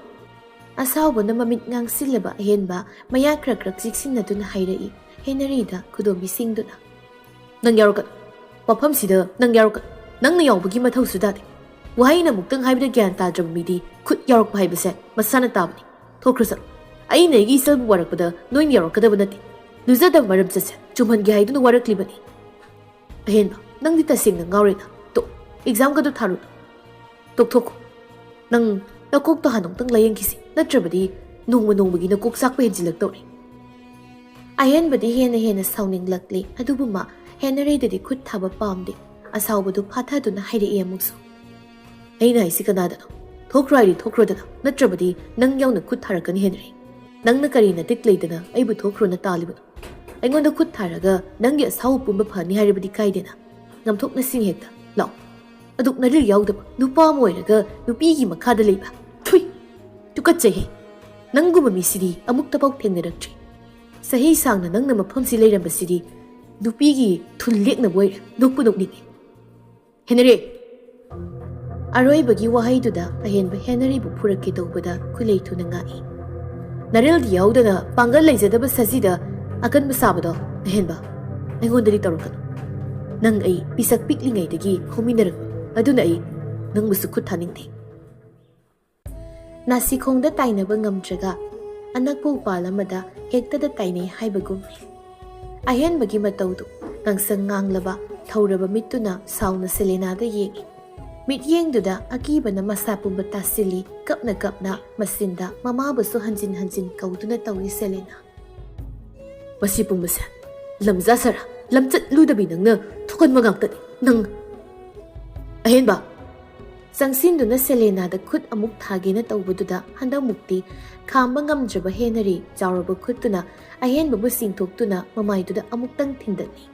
ꯑꯁꯥꯎꯕꯅ ꯃꯃꯤꯠ ꯉꯥꯡꯁꯤꯜꯂꯕ ꯑꯍꯦꯟꯕ ꯃꯌꯥ ꯈ꯭ꯔꯛ ꯈ꯭ꯔꯛ ꯆꯤꯛꯁꯤꯟꯅꯗꯨꯅ ꯍꯥꯏꯔꯛꯏ ꯍꯦꯅꯔꯤꯗ ꯈꯨꯗꯣꯝꯕꯤ ꯁꯤꯡꯗꯨꯅ꯫ "ꯅꯪ ꯌꯥꯎꯔꯛꯀꯅꯨ꯫ ꯃꯐꯝꯁꯤꯗ ꯅꯪ ꯌꯥꯎꯔꯛꯀꯅꯨ꯫ ꯅꯪꯅ ꯌꯥꯎꯕꯒꯤ ꯃꯊꯧꯁꯨ ꯇꯥꯗꯦ꯫ ꯋꯥꯍꯩꯅ ꯑꯃꯨꯛꯇꯪ ꯍꯥꯏꯕꯗ ꯒ꯭ꯌꯥꯟ ꯇꯥꯗ꯭ꯔꯕ ꯃꯤꯗꯤ ꯈꯨꯠ ꯌꯥꯎꯔꯛꯄ ꯍꯥꯏꯕꯁꯦ ꯃꯁꯥꯅ ꯇꯥꯕꯅꯤ꯫ ꯊꯣꯛꯈ꯭ꯔꯁꯅꯨ꯫ ꯑꯩꯅ ꯑꯩꯒꯤ ꯏꯆꯜꯕꯨ ꯋꯥꯔꯛꯄꯗ ꯅꯣꯏꯅ ꯌꯥꯎꯔꯛꯀꯗꯕ ꯅꯠꯇꯦ꯫ ꯂꯨꯖꯗꯕ ꯃꯔꯝ ꯆꯠꯁꯦ ꯆꯨꯝꯍꯟꯒꯦ ꯍꯥꯏꯗꯨꯅ ꯋꯥꯔꯛꯂꯤꯕꯅꯤ꯫ ꯑꯍꯦꯟꯕ, ꯅꯪꯗꯤ ꯇꯁꯦꯡꯅ ꯉꯥꯎꯔꯦꯗ꯫ ꯇꯣ, ꯑꯦꯛꯖꯥꯝꯒꯗꯣ ꯊꯥꯔꯨꯅꯨ꯫ ꯇꯣꯛꯊꯣꯛꯈꯣ꯫ ꯅꯪ ꯅꯀꯣꯛꯇꯣ ꯍꯥꯟꯅ ꯑꯃꯨꯛꯇꯪ ꯂꯥꯌꯦꯡꯈꯤꯁꯤ, ꯅꯠꯇ꯭ꯔꯕꯗꯤ ꯅꯣꯡꯃ ꯅꯣꯡꯃꯒꯤ ꯅꯀꯣꯛ ꯆꯥꯛꯄ ꯍꯦꯟꯖꯤꯜꯂꯛꯇꯧꯔꯦ꯫ ꯑꯍꯦꯟꯕꯗꯤ ꯍꯦꯟꯅ ꯍꯦꯟꯅ ꯁꯥꯎꯅꯤꯡꯂꯛꯂꯦ, ꯑꯗꯨꯕꯨ ꯃꯥ ꯍꯦꯅꯔꯤꯗꯗꯤ ꯈꯨꯠ ꯊꯥꯕ ꯄꯥꯝꯗꯦ꯫ ꯑꯁꯥꯎꯕꯗꯨ ꯐꯥꯊꯗꯨꯅ ꯍꯥꯏꯔꯛꯏ ꯑꯃꯨꯛꯁꯨ, "ꯑꯩꯅ ꯍꯥꯏꯁꯤ ꯀꯅꯥꯗꯅꯣ? ꯊꯣꯛꯈ꯭ꯔꯣ ꯍꯥꯏꯔꯤ ꯊꯣꯛꯈ꯭ꯔꯣꯗꯅ, ꯅꯠꯇ꯭ꯔꯕꯗꯤ ꯅꯪ ꯌꯥꯎꯅ ꯈꯨꯠ ꯊꯥꯔꯛꯀꯅꯤ ꯍꯦꯅꯔꯤ꯫ ꯅꯪꯅ ꯀꯔꯤ ꯅꯇꯤꯛ ꯂꯩꯗꯅ ꯑꯩꯕꯨ ꯊꯣꯛꯈ꯭ꯔꯣꯅ ꯇꯥꯜꯂꯤꯕꯅꯣ? ꯑꯩꯉꯣꯟꯗ ꯈꯨꯠ ꯊꯥꯔꯒ ꯅꯪꯒꯤ ꯑꯁꯥꯎꯕ ꯄꯨꯝꯕ ꯐꯅꯤ ꯍꯥꯏꯔꯕꯗꯤ ꯀꯥꯏꯗꯦꯅ? ꯉꯝꯊꯣꯛꯅꯁꯤꯡ ꯍꯦꯛꯇ ꯂꯥꯛꯑꯣ꯫ ꯑꯗꯨꯛ ꯅꯔꯤꯜ ꯌꯥꯎꯗꯕ ꯅꯨꯄꯥ ꯑꯃ ꯑꯣꯏꯔꯒ ꯅꯨꯄꯤꯒꯤ ꯃꯈꯥꯗ ꯂꯩꯕ꯫ ꯊꯨꯏ! ꯇꯨꯀꯠꯆꯩꯍꯦ! ꯅꯪꯒꯨꯝꯕ ꯃꯤꯁꯤꯗꯤ ꯑꯃꯨꯛꯇꯐꯥꯎ ꯊꯦꯡꯅꯔꯛꯇ꯭ꯔꯤ꯫ ꯆꯍꯤ ꯁꯥꯡꯅ ꯅꯪꯅ ꯃꯐꯝꯁꯤ ꯂꯩꯔꯝꯕꯁꯤꯗꯤ ꯅꯨꯄꯤꯒꯤ ꯊꯨꯜ ꯂꯦꯛꯅꯕ ꯑꯣꯏꯔꯦ꯫ ꯅꯣꯛꯄꯨ ꯅꯣꯛꯅꯤꯡꯉꯤ꯫ ꯍꯦꯅꯔꯤ!" ꯑꯔꯣꯏꯕꯒꯤ ꯋꯥꯍꯩꯗꯨꯗ ꯑꯍꯦꯟꯕ ꯍꯦꯅꯔꯤꯕꯨ ꯐꯨꯔꯛꯀꯦ ꯇꯧꯕꯗ ꯈꯨꯂꯩ ꯊꯨꯅ ꯉꯥꯛꯏ꯫ ꯅꯔꯦꯜꯗꯤ ꯌꯥꯎꯗꯅ ꯄꯥꯡꯒꯜ ꯂꯩꯖꯗꯕ ꯁꯖꯤꯗ ꯑꯀꯟꯕ ꯁꯥꯕꯗꯣ, ꯑꯍꯦꯟꯕ, ꯑꯩꯉꯣꯟꯗꯗꯤ ꯇꯧꯔꯛꯀꯅꯨ꯫ ꯅꯪ ꯑꯩ ꯄꯤꯁꯛ ꯄꯤꯛꯂꯤꯉꯩꯗꯒꯤ ꯍꯧꯃꯤꯟꯅꯔꯛꯄ, ꯑꯗꯨꯅ ꯑꯩ ꯅꯪꯕꯨꯁꯨ ꯈꯨꯠ ꯊꯥꯅꯤꯡꯗꯦ꯫ ꯅꯥꯁꯤꯈꯣꯡꯗ ꯇꯥꯏꯅꯕ ꯉꯝꯗ꯭ꯔꯒ ꯑꯅꯛꯄ ꯎꯄꯥꯜ ꯑꯃꯗ ꯍꯦꯛꯇꯗ ꯇꯥꯏꯅꯩ ꯍꯥꯏꯕꯒꯨꯝꯅꯤ꯫ ꯑꯍꯦꯟꯕꯒꯤ ꯃꯇꯧꯗꯨ ꯉꯥꯡꯁꯪ ꯉꯥꯡꯂꯕ ꯊꯧꯔꯕ ꯃꯤꯠꯇꯨꯅ ꯁꯥꯎꯅ ꯁꯦꯂꯦꯅꯥꯗ ꯌꯦꯡꯏ꯫ ꯃꯤꯠꯌꯦꯡꯗꯨꯗ ꯑꯀꯤꯕꯅ ꯃꯁꯥ ꯄꯨꯝꯕ ꯇꯥꯁꯤꯜꯂꯤ, ꯀꯞꯅ ꯀꯞꯅ ꯃꯆꯤꯟꯗ ꯃꯃꯥꯕꯨꯁꯨ ꯍꯟꯖꯤꯟ ꯍꯟꯖꯤꯟ ꯀꯧꯗꯨꯅ ꯇꯧꯏ ꯁꯦꯂꯦꯅꯥ꯫ ꯃꯁꯤ ꯄꯨꯝꯕꯁꯦ ꯂꯝꯖꯥ ꯁꯔꯥ, ꯂꯝꯆꯠꯂꯨꯗꯕꯤ ꯅꯪꯅ ꯊꯣꯛꯍꯟꯕ ꯉꯥꯛꯇꯅꯤ꯫ ꯅꯪ ꯑꯍꯦꯟꯕ! ꯆꯪꯁꯤꯟꯗꯨꯅ ꯁꯦꯂꯦꯅꯥꯗ ꯈꯨꯠ ꯑꯃꯨꯛ ꯊꯥꯒꯦꯅ ꯇꯧꯕꯗꯨꯗ ꯍꯟꯗꯛꯃꯨꯛꯇꯤ ꯈꯥꯝꯕ ꯉꯝꯗ꯭ꯔꯕ ꯍꯦꯅꯔꯤ ꯆꯥꯎꯔꯕ ꯈꯨꯠꯇꯨꯅ ꯑꯍꯦꯟꯕꯕꯨ ꯆꯤꯡꯊꯣꯛꯇꯨꯅ ꯃꯃꯥꯏꯗꯨꯗ ꯑꯃꯨꯛꯇꯪ ꯊꯤꯟꯗꯠꯂꯤ꯫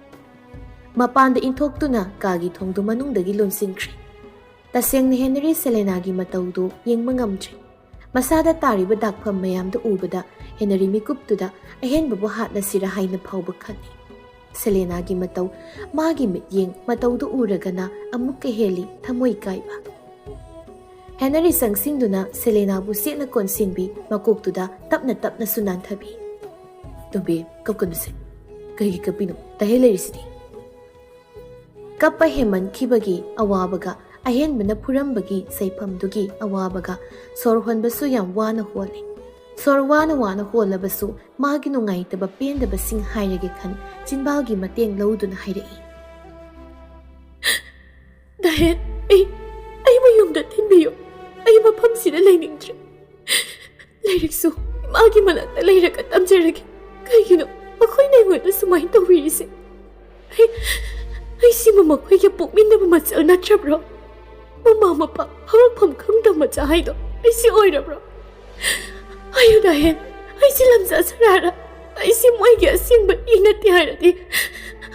ꯃꯄꯥꯟꯗ ꯏꯟꯊꯣꯛꯇꯨꯅ ꯀꯥꯒꯤ ꯊꯣꯡꯗꯨ ꯃꯅꯨꯡꯗꯒꯤ ꯂꯣꯟꯁꯤꯟꯈ꯭ꯔꯦ꯫ ꯇꯁꯦꯡꯅ ꯍꯦꯅꯔꯤ ꯁꯦꯂꯦꯅꯥꯒꯤ ꯃꯇꯧꯗꯨ ꯌꯦꯡꯕ ꯉꯝꯗ꯭ꯔꯦ꯫ ꯃꯁꯥꯗ ꯇꯥꯔꯤꯕ ꯗꯥꯛꯐꯝ ꯃꯌꯥꯝꯗꯨ ꯎꯕꯗ ꯍꯦꯅꯔꯤ ꯃꯤꯀꯨꯞꯇꯨꯗ ꯑꯍꯦꯟꯕꯕꯨ ꯍꯥꯠꯂꯁꯤꯔꯥ ꯍꯥꯏꯅ ꯐꯥꯎꯕ ꯈꯜꯂꯤ꯫ ꯁꯦꯂꯦꯅꯥꯒꯤ ꯃꯇꯧ, ꯃꯥꯒꯤ ꯃꯤꯠꯌꯦꯡ ꯃꯇꯧꯗꯨ ꯎꯔꯒꯅ ꯑꯃꯨꯛꯀ ꯍꯦꯜꯂꯤ ꯊꯃꯣꯏ ꯀꯥꯏꯕ꯫ ꯍꯦꯅꯔꯤ ꯆꯪꯁꯤꯟꯗꯨꯅ ꯁꯦꯂꯦꯅꯥꯕꯨ ꯆꯦꯠꯅ ꯀꯣꯟꯁꯤꯟꯕꯤ ꯃꯀꯣꯛꯇꯨꯗ ꯇꯞꯅ ꯇꯞꯅꯁꯨ ꯅꯥꯟꯊꯕꯤ꯫ "ꯇꯣꯝꯕꯤ, ꯀꯞꯀꯅꯨꯁꯦ꯫ ꯀꯩꯒꯤ ꯀꯞꯄꯤꯅꯣ? ꯇꯥꯍꯦ ꯂꯩꯔꯤꯁꯤꯗꯤ꯫" ꯀꯞꯄ ꯍꯦꯟꯃꯟꯈꯤꯕꯒꯤ ꯑꯋꯥꯕꯒ ꯑꯍꯦꯟꯕꯅ ꯐꯨꯔꯝꯕꯒꯤ ꯁꯩꯐꯝꯗꯨꯒꯤ ꯑꯋꯥꯕꯒ ꯁꯣꯔ ꯍꯣꯟꯕꯁꯨ ꯌꯥꯝ ꯋꯥꯅ ꯍꯣꯜꯂꯤ꯫ ꯁꯣꯔ ꯋꯥꯅ ꯋꯥꯅ ꯍꯣꯜꯂꯕꯁꯨ ꯃꯥꯒꯤ ꯅꯨꯡꯉꯥꯏꯇꯕ ꯄꯦꯟꯗꯕꯁꯤꯡ ꯍꯥꯏꯔꯒꯦ ꯈꯟ ꯆꯤꯟꯕꯥꯜꯒꯤ ꯃꯇꯦꯡ ꯂꯧꯗꯨꯅ ꯍꯥꯏꯔꯛꯏ꯫ "ꯗꯥꯍꯦꯟ, ꯑꯩ, ꯑꯩꯕꯨ ꯌꯨꯝꯗ ꯊꯤꯟꯕꯤꯌꯨ꯫ ꯑꯩ ꯃꯐꯝꯁꯤꯗ ꯂꯩꯅꯤꯡꯗ꯭ꯔꯦ꯫ ꯂꯥꯏꯔꯤꯛꯁꯨ ꯏꯃꯥꯒꯤ ꯃꯅꯥꯛꯇ ꯂꯩꯔꯒ ꯇꯝꯖꯔꯒꯦ꯫ ꯀꯩꯒꯤꯅꯣ ꯃꯈꯣꯏꯅ ꯑꯩꯉꯣꯟꯗ ꯁꯨꯃꯥꯏꯅ ꯇꯧꯕꯤꯔꯤꯁꯦ? ꯑꯩ, ꯑꯩꯁꯤꯕꯨ ꯃꯈꯣꯏꯒꯤ ꯄꯣꯛꯃꯤꯟꯅꯕ ꯃꯆꯜ ꯅꯠꯇ꯭ꯔꯕ꯭ꯔꯣ? ꯃꯃꯥ ꯃꯄꯥ ꯍꯧꯔꯛꯐꯝ ꯈꯪꯗꯕ ꯃꯆꯥ ꯍꯥꯏꯗꯣ ꯑꯩꯁꯤ ꯑꯣꯏꯔꯕ꯭ꯔꯣ? ꯍꯥꯏꯌꯨ ꯗꯥꯍꯦꯟ, ꯑꯩꯁꯤ ꯂꯝꯖꯥ ꯁꯔꯥꯔ? ꯑꯩꯁꯤ ꯃꯣꯏꯒꯤ ꯑꯁꯦꯡꯕ ꯏ ꯅꯠꯇꯦ ꯍꯥꯏꯔꯗꯤ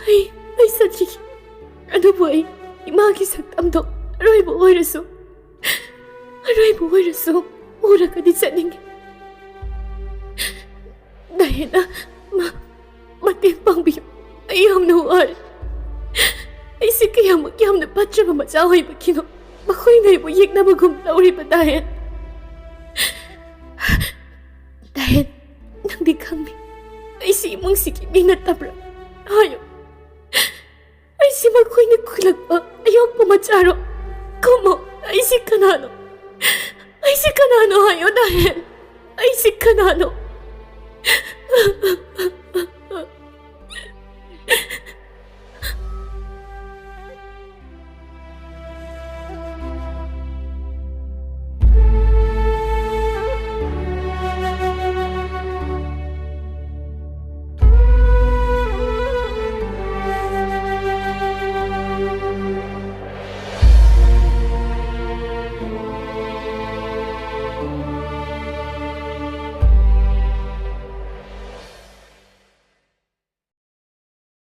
ꯑꯩ, ꯑꯩ ꯆꯠꯈꯤꯒꯦ꯫ ꯑꯗꯨꯕꯨ ꯑꯩ ꯏꯃꯥꯒꯤ ꯁꯛꯇꯝꯗꯣ ꯑꯔꯣꯏꯕ ꯑꯣꯏꯔꯁꯨ, ꯑꯔꯣꯏꯕ ꯑꯣꯏꯔꯁꯨ ꯎꯔꯒꯗꯤ ꯆꯠꯅꯤꯡꯉꯤ꯫ ꯗꯥꯍꯦꯟꯅ ꯃ-, ꯃꯇꯦꯡ ꯄꯥꯡꯕꯤꯌꯨ꯫ ꯑꯩ ꯌꯥꯝꯅ ꯋꯥꯔꯦ꯫ ꯑꯩꯁꯦ ꯀꯌꯥꯃꯨꯛ ꯌꯥꯝꯅ ꯐꯠꯇ꯭ꯔꯕ ꯃꯆꯥ ꯑꯣꯏꯕꯒꯤꯅꯣ ꯃꯈꯣꯏꯅ ꯑꯩꯕꯨ ꯌꯦꯛꯅꯕꯒꯨꯝ ꯇꯧꯔꯤꯕ ꯗꯥꯍꯦꯟ꯫ ꯗꯥꯍꯦꯟ, ꯅꯪꯗꯤ ꯈꯪꯕꯤ꯫ ꯑꯩꯁꯤ ꯏꯃꯨꯡꯁꯤꯒꯤ ꯃꯤ ꯅꯠꯇꯕ꯭ꯔꯥ? ꯍꯥꯏꯌꯨ꯫ ꯑꯩꯁꯤ ꯃꯈꯣꯏꯅ ꯈꯨꯂꯛꯄ ꯑꯌꯣꯛꯄ ꯃꯆꯥꯔꯣ? ꯈꯨꯝꯃꯣ, ꯑꯩꯁꯤ ꯀꯅꯥꯅꯣ? ꯑꯩꯁꯤ ꯀꯅꯥꯅꯣ ꯍꯥꯏꯌꯣ ꯗꯥꯍꯦꯟ? ꯑꯩꯁꯤ ꯀꯅꯥꯅꯣ?